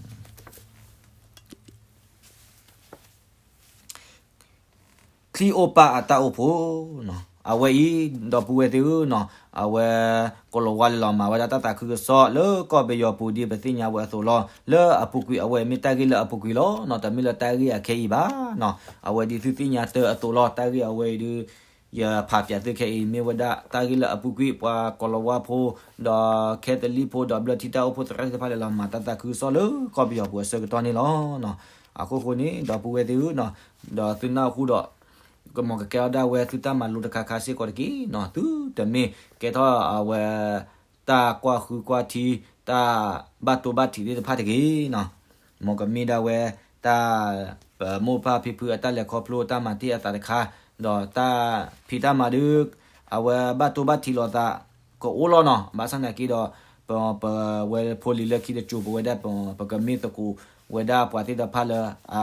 ချံၣ်အိၣ်ပၢ်အတၢ်အိၣ်ဖှိၣ်, အဝဲအံၤ ဒီပုၢ်ဝဲၢ်သ့ၣ်ဧၢ, အဝဲ ကိၤလၤဝါလဲၤလီၤမၤဝဲဒၣ်တၢ်သးခုကစီၣ်လၢကီၢ်ပယီၤပူၤဒ်ပသ့ၣ်ညါဝဲအသိးလီၤ. လၢအပူၤကွံာ်အဝဲမ့ၢ်တၢ်ဂ့ၢ်လၢအပူၤကွံာ်လီၤ. တမ့ၢ်လၢတၢ်ဂ့ၢ်အခဲအံၤဘၣ်. အဝဲဒ်သုသ့ၣ်ညါတၢ်အသိးလီၤ. တၢ်ဂ့ၢ်အဝဲအံၤဒုး ယဖးပၠးသုခဲအံၤ မ့ၢ်ဝဲဒၣ်တၢ်ဂ့ၢ်လၢအပူၤကွံာ် ပှၤကိၤလၤဝါဖိ ဒီးခဲသလံၣ်ဖိ ဒီးဘျၢထံတၢ်အိၣ်ဖှိၣ်သရၣ်သ့ၣ်တဖၣ်လဲၤလီၤမၤတၢ်သးခုကစီၣ်လၢကီၢ်ပယီၤပူၤအဆၢကတီၢ်န့ၣ်လီၤ. အဃိဃိန့ၣ် ဒီပုၢ်ဝဲၢ်သ့ၣ်ဧၢ, ဒီးသုနၢ်ဟူဒီး ကမီၤကကဲထီၣ်ဒၣ်ဝဲသုတၢ်မၤလိတခါခါစ့ၢ်ကီးတက့ၢ်. သုတမ့ၢ်ကဲထီၣ်အဝဲ တၢ်ကွၢ်ဃုကွၢ်ထံ တၢ်ဘၣ်တိဘၣ်ထံးသ့ၣ်တဖၣ်တဂ့ၤ. မ်ကမ့ၢ်ဒၣ်ဝဲ တၢ် ပမိၢ်ပၢ်ဖံဖုအတၢ်လဲၤခီဖျိတၢ်မၤတ့ၢ်အသးတခါ, ဒီးတၢ်ဖံးတၢ်မၤဒုး အဝဲဘၣ်တိဘၣ်ထံးလိာ်သး ကအိၣ်လီၤနီၤ. ဘၣ်ဆၣ်သနာ်က့ဒီး ပ ပဝဲဖိလံၤလၢခံတစိၤ ပဝဲဒၣ် ပကမ့ၢ်သကိးဝဲဒၣ်ပှၤသ့ၣ်တဖၣ်လၢ အ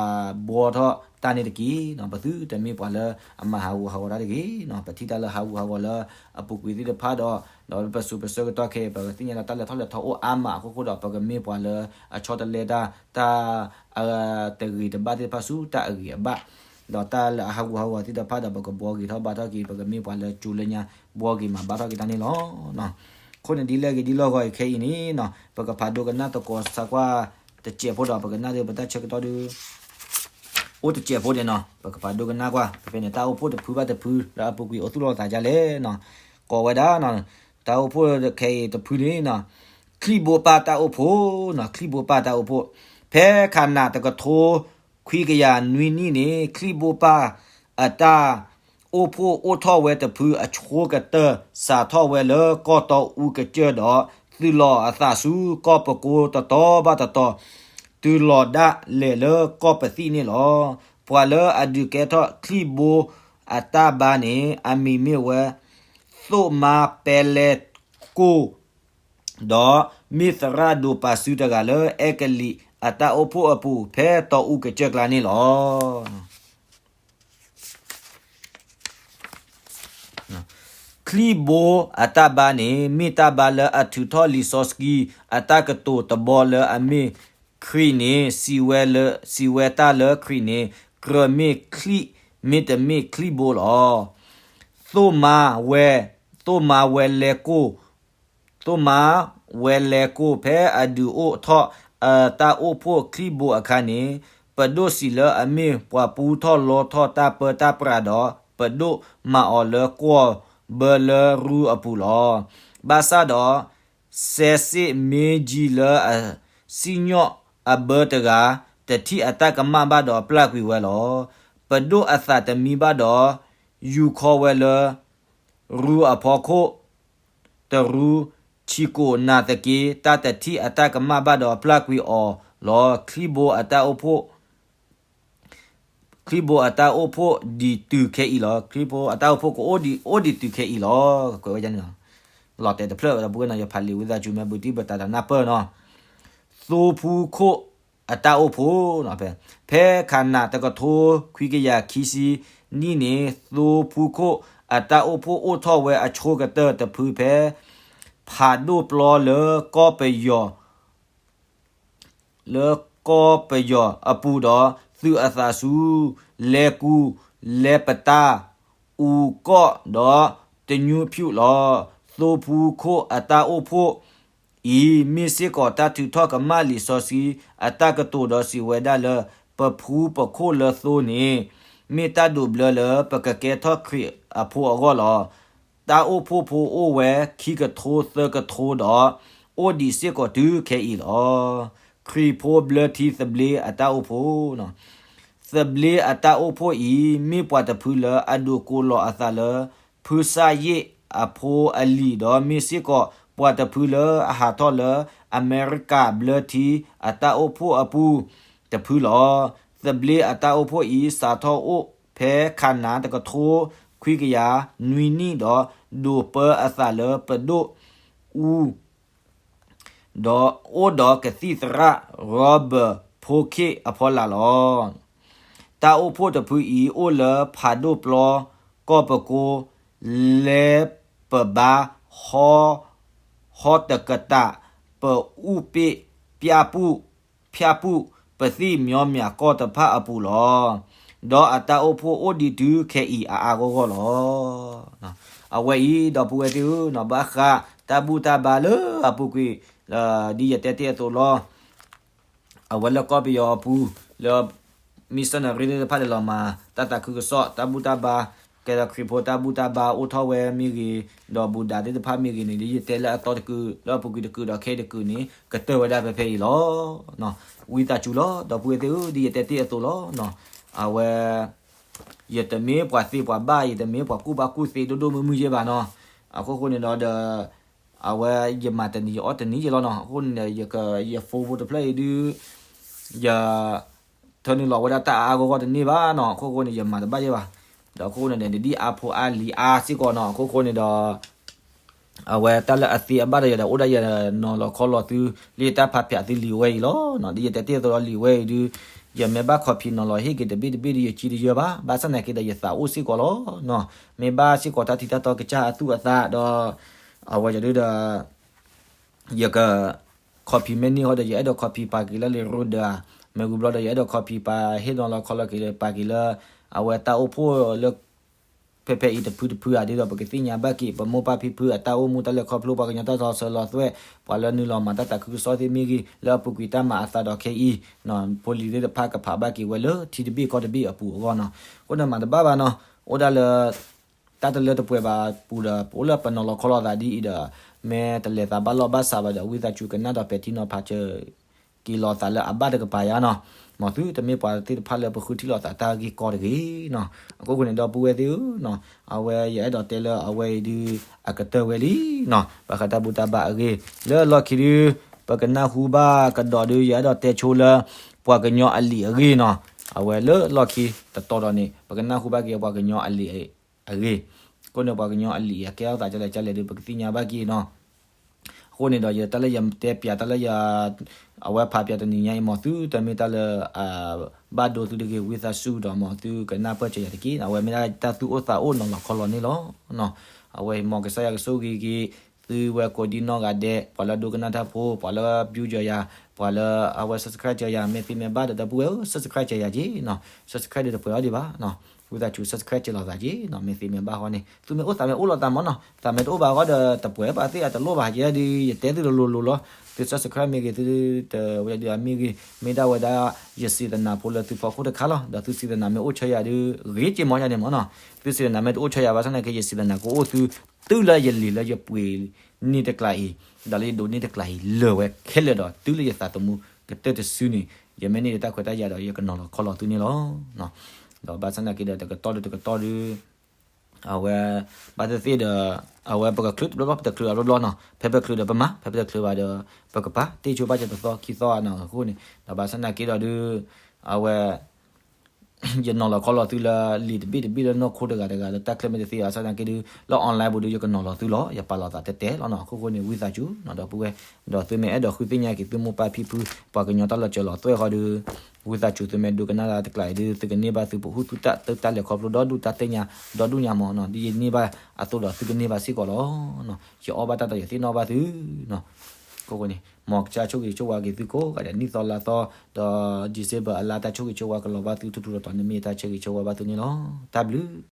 ဘှီထီၣ်တၢ်န့ၣ်တက့ၢ်. ပသုတမ့ၢ်ပှၤလၢအမၤဟးဂူာ်ဟးဂီၤတၢ်တဂ့ၤ. ပထံၣ်တၢ်လၢဟးဂူာ်ဟးဂီၤလၢအပူၤကွံာ်သ့ၣ်တဖၣ်ဒီး ဒီးပစိၤပဆၢကတီၢ်ခဲအံၤ ပကသ့ၣ်ညါလၢတၢ်လဲၤထီၣ်လဲၤထီအိၣ်အါမးအဃိဃိဒီး ပကမ့ၢ်ပှၤလၢအဆီတလဲတၢ် တၢ် တဂ့ၤတဘၣ်သ့ၣ်တဖၣ်ဆူတၢ်အဂ့ၤအဘၣ်, ဒီးတၢ်လၢအဟးဂူာ်ဟးဂီၤသ့ၣ်တဖၣ်ဒီး ပကဘှီဂ့ၤထီၣ်ဘါထီၣ်က့ၤ ပကမ့ၢ်ပှၤလၢကၠိလၢညါ ဘှီဂ့ၤမၤဘါထီၣ်က့ၤတၢ်န့ၣ်လီၤ. အဃိန့ၣ်ဒ်လဲၣ်ဂ့ၤဒ်လဲၣ်ဂ့ၤခဲအံၤန့ၣ် ပကဖးဒိကနၣ်သကိးစၢ်ကွၢ်တစဲးဖိဒီး ပကနၣ်ဒုးပတၢ်ဆၢကတီၢ်ဒုး အိၣ်တစဲးဖိန့ၣ်နီၤ. ပကဖးဒိကနၣ်ကွၢ် ဖဲန့ၣ် တၢ်အိၣ်ဖှိၣ်တဖုဘၣ်တဖု လၢအပူၤကွံာ်အိၣ်သူၣ်လီၤသးဒ်လဲၣ်နီၤ. ကိးဝဲဒၣ် တၢ်အိၣ်ဖှိၣ်ခဲအံၤတဖုန့ၣ်နီၤ ချံၣ်ဘိပၢ်တၢ်အိၣ်ဖှိၣ်နီၤ. ချံၣ်ဘိပၢ်တၢ်အိၣ်ဖှိၣ် ဖဲခးနးတကထိ ခွံကယၤနွံနံၣ်န့ၣ် ချံၣ်ဘိပၢ်အတၢ်အိၣ်ဖှိၣ်အိၣ်ထီၣ်ဝဲတဖုအဆိကတၢၢ် စးထီၣ်ဝဲလၢကီၢ်တီအူကစၢၢ်ဒီး သုးလီၤအသးဆူကီၢ်ပကိတတီဘၣ်တတီ, တုၤလီၤဒၣ်လဲာ်လၢကီၢ်ပသံၣ်န့ၣ်လီၤ. ပှၤလၢအဒုးကဲထီၣ်ချံၣ်ဘိအတၢ်ဘါန့ၣ် အမံၤမ့ၢ်ဝဲ သိၣ်မါပဲလဲကိၢ် ဒီးမ့ၢ်သရၣ်ဒိၣ်ပာ်စုတဂၤလၢ အဲကလံးအတၢ်အိၣ်ဖှိၣ်အပူၤ ဖဲတီအူကစၢၢ်ကျါန့ၣ်လီၤ. ချံၣ်ဘိအတၢ်ဘါန့ၣ် မ့ၢ်တၢ်ဘါလၢအထုးထီၣ်လံာ်စီဆှံအတၢ်ကတိၤတဘီလၢအမ့ၢ် ခရံာ်န့ၣ် စံးဝဲတၢ်လၢခရံာ်န့ၣ် ကြၢးမ့ၢ်ချံၣ် မ့တမ့ၢ်ချံၣ်ဘိလီၤ. သိၣ်မါဝဲ, သိၣ်မါဝဲလဲကိၢ် သိၣ်မါဝဲလဲကိၢ် ဖဲအဒုးအိၣ်ထီၣ်အတၢ်အိၣ်ဖှိၣ်ချံၣ်ဘိအခါန့ၣ် ပဒိၣ်စံးလၢအမ့ၢ်ပှၤပူထီၣ်လီထီၣ်တၢ်ပၢတၢ်ပြးဒီး ပဒိၣ်မၤအီၤလၢကွီၢ်ဘၢလၢရူအပူၤလီၤ. ဘၣ်ဆၣ်ဒီး စဲးစ့ၣ်မ့ကၠံလၢအစံၣ်ညီၣ်အဘၢတဂၤ တထံၣ်အတၢ်ကမၣ်ဘၣ်ဒီးပျၢ်ကွံာ်ဝဲလီၤ. ပဒိၣ်အသးတမံဘၣ်ဒီး ယူၤခီဝဲလၢ ရူအဖီခိၣ် တရူးဆံးကိာ်နာ်သက့ တၢ်တထံၣ်အတၢ်ကမၣ်ဘၣ်ဒီးပျၢ်ကွံာ်အီၤလီၤ. ချံၣ်ဘိအတၢ်အိၣ်ဖှိၣ် ချံၣ်ဘိအတၢ်အိၣ်ဖှိၣ်ဒံးတုၤခဲအံၤလီၤ. ချံၣ်ဘိအတၢ်အိၣ်ဖှိၣ်ကအိၣ်ဒံး အိၣ်ဒံးတုၤခဲအံၤလီၤ. ကွဲးဝဲဒ်န့ၣ်လီၤ. လီၤတဲာ်တဖျၢၣ်ဒီပုၢ်ဝဲၢ်နီၤ ယဖးလံာ်ဝံသးစူၤမ့ၢ်ဘုတံၢ်ဘၢတၢ်ဒီးနၢ်ပၢၢ်နီၤ. သိဖူခိၣ်အတၢ်အိၣ်ဖှိၣ်နီၤ ဖဲ ဖဲခးနးတကထိခွံကယၤခံဆံနံၣ်န့ၣ် သိဖူခိၣ်အတၢ်အိၣ်ဖှိၣ်အိၣ်ထီၣ်ဝဲအဆိကတၢၢ်တဖုဖဲ ဖးဒိၣ်ပျီလၢကီၢ်ပယီၤ လၢကီၢ်ပယီၤအပူၤဒီး သုးအသးဆူ လဲၤကူၣ် လဲၤပတာ် အူကီၢ်ဒီး တညူဖၠူၣ်လီၤ. သိဖူခိၣ်အတၢ်အိၣ်ဖှိၣ်အံၤ မ့ၢ်စ့ၢ်ကီးတၢ်ထုးထီၣ်ကမၣ်လံာ်စီဆှံအတၢ်ကတိၤဒီးစံးဝဲဒၣ်လၢ ပဖူပခိၣ်လၢသိန့ၣ် မ့ၢ်တၢ်ဒိးဘျၢလၢပကကဲထီၣ်ခရံာ်အဖိအဂီၢ်လီၤ. တၢ်အိၣ်ဖှိၣ်ဖိအိၣ်ဝဲခံကထိသၢကထိဒီး အိၣ်ဒံးစ့ၢ်ကီးတုၤခဲအံၤလီၤ. ခရံာ်ဖိဘျၢထံသဘျ့အတၢ်အိၣ်ဖှိၣ်နီၤ သဘျ့အတၢ်အိၣ်ဖှိၣ်အံၤ မ့ၢ်ပှၤတဖုလၢအဒိးကိးလီၤအသးလၢ ဖုစၢ်ယ့ၣ်အဖိအလံၤဒီး မ့ၢ်စ့ၢ်ကီးပှၤတဖုလၢအဟးထီၣ်လၢအမဲရကၤဘျၢထံအတၢ်အိၣ်ဖှိၣ်အပူၤတဖုလီၤ. သဘျ့အတၢ်အိၣ်ဖှိၣ်အံၤ စးထီၣ်အိၣ်ဖဲခးနးတကထိခွံကယၤနွံနံၣ်ဒီး ဒိးပၢအသးလၢပဒိၣ်အူ ဒီးအိၣ်ဒီးကသံၣ်သရၣ် Robert ဖိခ့ၣ်အဖီလာ်လီၤ. တၢ်အိၣ်ဖှိၣ်တဖုအံၤ အိၣ်လၢဖးဒိၣ်ပျီ ကီၢ်ပကိ လဲၤပဘါ ဟီ ဟီတကတး ပအူပ့ၣ် ပျၢ်ပူၣ် ဖၠၣ်ပူၣ် ပသံၣ်မၠီမၠးကီၢ်တဖၣ်အပူၤလီၤ. ဒီးအတၢ်အိၣ်ဖှိၣ်အိၣ်ဒံးတုၤခဲအံၤအါအါဂီၢ်ဂီၢ်လီၤ. အဝဲအံၤ ဒီပုၢ်ဝဲၢ်သ့ၣ်ဧၢ, ဘၣ်ဃးတၢ်ဘူၣ်တၢ်ဘါလၢအပူၤကွံာ် ဒ်ယတဲတ့ၢ်အသိးလီၤ. အဝဲလၢကီၢ်ပယီၤအပူၤ လၢ missionary သ့ၣ်တဖၣ်လဲၤလီၤမၤ တၢ်သးခုကစီၣ် တၢ်ဘူၣ်တၢ်ဘါ ကဲဒီးခရံာ်ဖိတၢ်ဘူၣ်တၢ်ဘါအိၣ်ထီၣ်ဝဲမ့ၢ်ဂ့ၤ, ဒီးဘူၣ်ဒးသ့ၣ်တဖၣ်မ့ၢ်ဂ့ၤန့ၣ် ဒ်ယတဲလၢအသီတကုာ် လၢအပူၤကွံာ်တကုာ်ဒီးခဲအံၤတကုာ်န့ၣ် ကတၢၢ်ဝဲဒၣ်ဖဲဖဲအံၤလီၤ. ဝံသးစူၤလီၤ ဒီပုၢ်ဝဲၢ်သ့ၣ်ဧၢ, ဒ်ယတဲတ့ၢ်အသိးလီၤ. အဝဲ ယတမ့ၢ်ပှၤသ့ပှၤဘၣ်, ယတမ့ၢ်ပှၤကူၣ်ဘၣ်ကူၣ်သ့ဒိၣ်ဒိၣ်မုၢ်မုၢ်ယဲၢ်ဘၣ်နီၤ. အခိၣ်ဃိန့ၣ်ဒီး အဝဲယမၤတနံၤယအီၣ်တနံၤယဲၢ်လီၤနီၤ. အဃိန့ၣ်ဒီး ယ phone ဖိတဖျၢၣ်အံၤဒုး ယ ထၢနုာ်လီၤဝဲဒၣ်တၢ်အါအါဂီၢ်ဂီၢ်တန့ၢ်ဘၣ်နီၤ. အခိၣ်ဃိန့ၣ် ယမၤတဘၣ်ယဲၢ်ဘၣ်. ဒီးအခိၣ်ဃိန့ၣ်ဒီး နဒ်အါဖိအါလံၤအါစ့ၢ်ကီးနီၤ. အခိၣ်ဃိန့ၣ်ဒီး အဝဲတၢ်လၢအသ့အဘၣ်ဒီးယၤဒီး အိၣ်ဒၣ်ယနီၤလီၤခီလီၤသု လၢတၢ်ဖးဖျါသုလံာ်ဝဲအံၤလီၤ. ဒ်ယတဲတ့ၢ်အသိးဒီးလံာ်ဝဲအံၤဒုး ယမ့ၢ်ဘၣ် copy နီၤလီၤဟ့ၣ်က့ၤတဘ့ၣ်တဘ့ၣ်ဒီး ယကံတယၢဘၣ်. ဘၣ်ဆၣ်သနာ်က့ဒီး ယသးအိၣ်စ့ၢ်ကီးလီၤ. မ့ၢ်ဘၣ်စ့ၢ်ကီးတၢ်ထံတၢ်တီကစၢ်အသူၣ်အသးဒီး အဝဲယဒုးဒီး ယက copy မ့ၢ်န့ၢ်ဃီဒီး ယအဲၣ်ဒိး copy ပာ်က့ၤလၢလံာ်ရိဒၢဧါ, မ့ၢ်ဂ့ၤဘျီဒီး ယအဲၣ်ဒိး copy ပာ်ဟ့ၣ်နီၤလီၤခီလီၤက့ၤ ပာ်က့ၤလၢ အဝဲတၢ်အိၣ်ဖှိၣ်လၢ ဖဲဖဲအံၤတဖုတဖုဧါ ဒ်သိးပကသ့ၣ်ညါဘၣ်က့ၤ ပမိၢ်ပၢ်ဖံဖုအတၢ်အိၣ်မူ တၢ်လဲၤခီဖျိ ပှၤကညီတၢ်စီဆၢလီၤသွဲၣ် ပှၤလၢနုာ်လီၤမၤတၢ်သးခုကစီၣ်သ့ၣ်မ့ၢ်ဂ့ၤ လၢအပူၤကွံာ်တၢ်မၤအသးဒီးခဲအံၤ ဖိလံၤသ့ၣ်တဖၣ်ကဖးဘၣ်က့ၤဝဲလၢထံတဘ့ၣ်ကီၢ်တဘ့ၣ်အပူၤအဂီၢ်နီၤ. အဃိန့ၣ်မၤတဘၣ်ဘၣ်နီၤ, အိၣ်ဒၣ်လၢ တၢ်တလၢတပှဲၤဘၣ်ပူၤဒီး ပအိၣ်လၢပနီၤလီၤခီလီၤသးဒ်အံၤဒီး မ့ၢ်တလဲၤသးဘၣ်လီၢ်ဘၣ်စးဘၣ်ဒီး ဝံသးစူၤကနၣ်ဒီးပဲာ်ထံနီၤဖးစၢၤ က့ၤလီၤသးလၢအဘၣ်တကပၤယါနီၤ. မ်သုတမ့ၢ်ပှၤသ့ၣ်တဖၣ်လၢပဃုထံၣ်လိာ်သးတၢ်ဂ့ၢ်ကီတဂ့ၤနီၤ. အခိၣ်ဃိန့ၣ် ဒီပုၢ်ဝဲၢ်သ့ၣ်ဧၢနီၤ, အဝဲယအဲၣ်ဒိးတဲလၢအဝဲအံၤဒုး အကတၢၢ်ဝဲလံနီၤ, ဘၣ်ဃးတၢ်ဘူၣ်တၢ်ဘါအဂ့ၢ်, လၢလီၢ်ခံဒုး ပကနၢ်ဟူဘၣ်ကဒီးဒုး ယအဲၣ်ဒိးတဲဆိလၢ ပှၤကညီအလံာ်အဂ့ၢ်နီၤ. အဝဲလၢလီၢ်ခံတတီၤဒီးန့ၣ် ပကနၢ်ဟူဘၣ်က့ၤပှၤကညီအလံာ်အဂ့ၢ်, အဃိန့ၣ် ပှၤကညီအလံာ်အကဲထီၣ်သးဒ်လဲၣ်ဒ်လဲၣ်ဒုး ပကသ့ၣ်ညါဘၣ်က့ၤနီၤ. အဃိန့ၣ်ဒီး ယတၢ်လၢယတဲပၠး တၢ်လၢယ အဝဲဖးပၠးတနံၤညါအံၤ မ်သုတမ့ၢ်တၢ်လၢ ဘၣ်ဒိသုတဂ့ၤ ဝံသးစူၤဒီး မ်သုကနၢ်ပၢၢ်စၢၤယၤတက့ၢ်. အဝဲမ့ၢ်ဒၣ်တၢ်သူၣ်အိၣ်သးအိၣ်နီၤလီၤခီလီၤန့ၣ်လီၤ. အဝဲ မ်ကစၢ်ယွၤကဆိၣ်ဂ့ၤက့ၤ သုဝဲကိးဒံနီၢ်ဂၤဒဲး, ပှၤလၢဒိကနၣ်တၢ်ဖိ, ပှၤလၢ view စၢၤယၤ, ပှၤလၢအဝဲ subscribe စၢၤယၤ, မ့ၢ်သ့မ့ၢ်ဘၣ်ဒီး ဒီပုၢ်ဝဲၢ်ဧၢ subscribe စၢၤယၤက့ၤနီၤ. subscribe ဒုးတပှဲၤအီၤဒံးဘၣ်နီၤ. ဝံသးစူၤ subscribe စၢၤလိာ်သးက့ၤနီၤ. မ့ၢ်သ့မ့ၢ်ဘၣ်ဃီန့ၣ် သုမ့ၢ်အိၣ်သးမ့ၢ်အိၣ်လိာ်သးမ့ၢ်နီၤ, သးမ့ၢ်တအိၣ်ဘၣ်ဃီဒီး တပှဲၤဘၣ်သ့ၣ်အတလိၣ်ဘၣ် ယဲဒုး ယတဲသုတလိၤလိၤလီၤ. သု subscribe မ့ၢ်ဂ့ၤ သုတဝဲဒုးအမ့ၢ်ဂ့ၤ မ့ၢ်ဒၣ်ဝဲဒၣ် ယစံးသနာ်ဖိလၢသုဖီခိၣ်တခါလီၤ. ဒီးသုစံးသနာ်မ့ၢ်အိၣ်ဆၢယၤဒုး ဂ့ၤက့ၤမ့ၢ်ယၤန့ၣ်မ့ၢ်နီၤ. သုစံးသနာ်မ့ၢ်တအိၣ်ဆၢယၤဘၣ်ဆၣ်သနာ်က့ ယစံးသနာ်ကအိၣ်သု တုၤလၢယလံာ်လၢယပှ့ၤန့ၢ်တကျးအံၤ, ဒီးလၢယဒိးန့ၢ်တကျးအံၤ လၢာ်ဝဲခဲလၢာ်ဒီး တုၤလၢယသးသမူကတၢၢ်တစုန့ၣ် ယမ့ၢ်န့ၢ်တၢ်ခွဲးတၢ်ယာ်ဒီး ယကနီၤလီၤခီလီၤသုန့ၣ်လီၤ. ဒီးဘၣ်ဆၣ်သနာ်က့ဒီး တကတီၢ်ဒုးတကတီၢ်ဒုး အဝဲ ဘၣ်သ့ၣ်သ့ၣ်ဒီး အဝဲပကချုးတဘျီဘျီ ပတချုးအဘျီဘျီနီၤ. ဖဲပချုးဒီးပမၤ, ဖဲပတချုးဘၣ်ဒီး ပကပာ် တ့ၢ်ဆိဘၣ်စၢၤတသီခံသီအနီၤအဃိန့ၣ်, ဒီးဘၣ်ဆၣ်သနာ်က့ဒီးဒုး အဝဲ ယနီၤလီၤခီလီၤသုလၢလံာ်တဘ့ၣ်တဘ့ၣ်လၢနီၢ်ခိတဂၤတဂၤလၢတၢ်ချၢမ့ၢ်တသ့ဘၣ်ဆၣ်သနာ်က့ဒုး လၢ online ပူၤဒုး ယကနီၤလီၤသုလီၤ. ယပာ်လီၤသးတဲတဲလီၤနီၤ. အခိၣ်ဃိန့ၣ် ဝံသးစူၤနီၤ ဒီပုၢ်ဝဲၢ်, ဒီးသုမ့ၢ်အဲၣ်ဒိးဃုသ့ၣ်ညါက့ၤသုမိၢ်ပၢ်ဖံဖု ပှၤကညီတၢ်လီၤစၢၤလီၤသွဲၣ်ဃီဒုး ဝံသးစူၤသုမ့ၢ်ဒိကနၣ်တၢ်တကျးအံၤဒုး သုကန့ၢ်ဘၣ်သုပဟူသုတၢ် သုတၢ်လဲၤခီဖျိဒီဒူၣ် တၢ်သ့ၣ်ညါ ဒီဒူၣ်ညါမ့ၢ်နီၤ ဒ်ယန့ၢ်ဘၣ်အသိးဒီးသုကန့ၢ်ဘၣ်စ့ၢ်ကီးလီၤ. ယအီၣ်ဘၣ်တၢ်ဒီးယသ့ၣ်နီၣ်ဘၣ်သုနီၤ. အခိၣ်ဃိန့ၣ် မ်ကစၢ်ဆိၣ်ဂ့ၤဆိၣ်ဝါက့ၤသုကိးဂၤဒဲး နံၣ်သီလါသီ ဒီး December အလါတၢ်ဆိၣ်ဂ့ၤဆိၣ်ဝါကလီၤဘၣ်သုထူထူတီၤတီၤန့ၣ်မ့ၢ်တၢ်ဆိၣ်ဂ့ၤဆိၣ်ဝါဘၣ်သုန့ၣ်လီၤ. တၢ်ဘျုး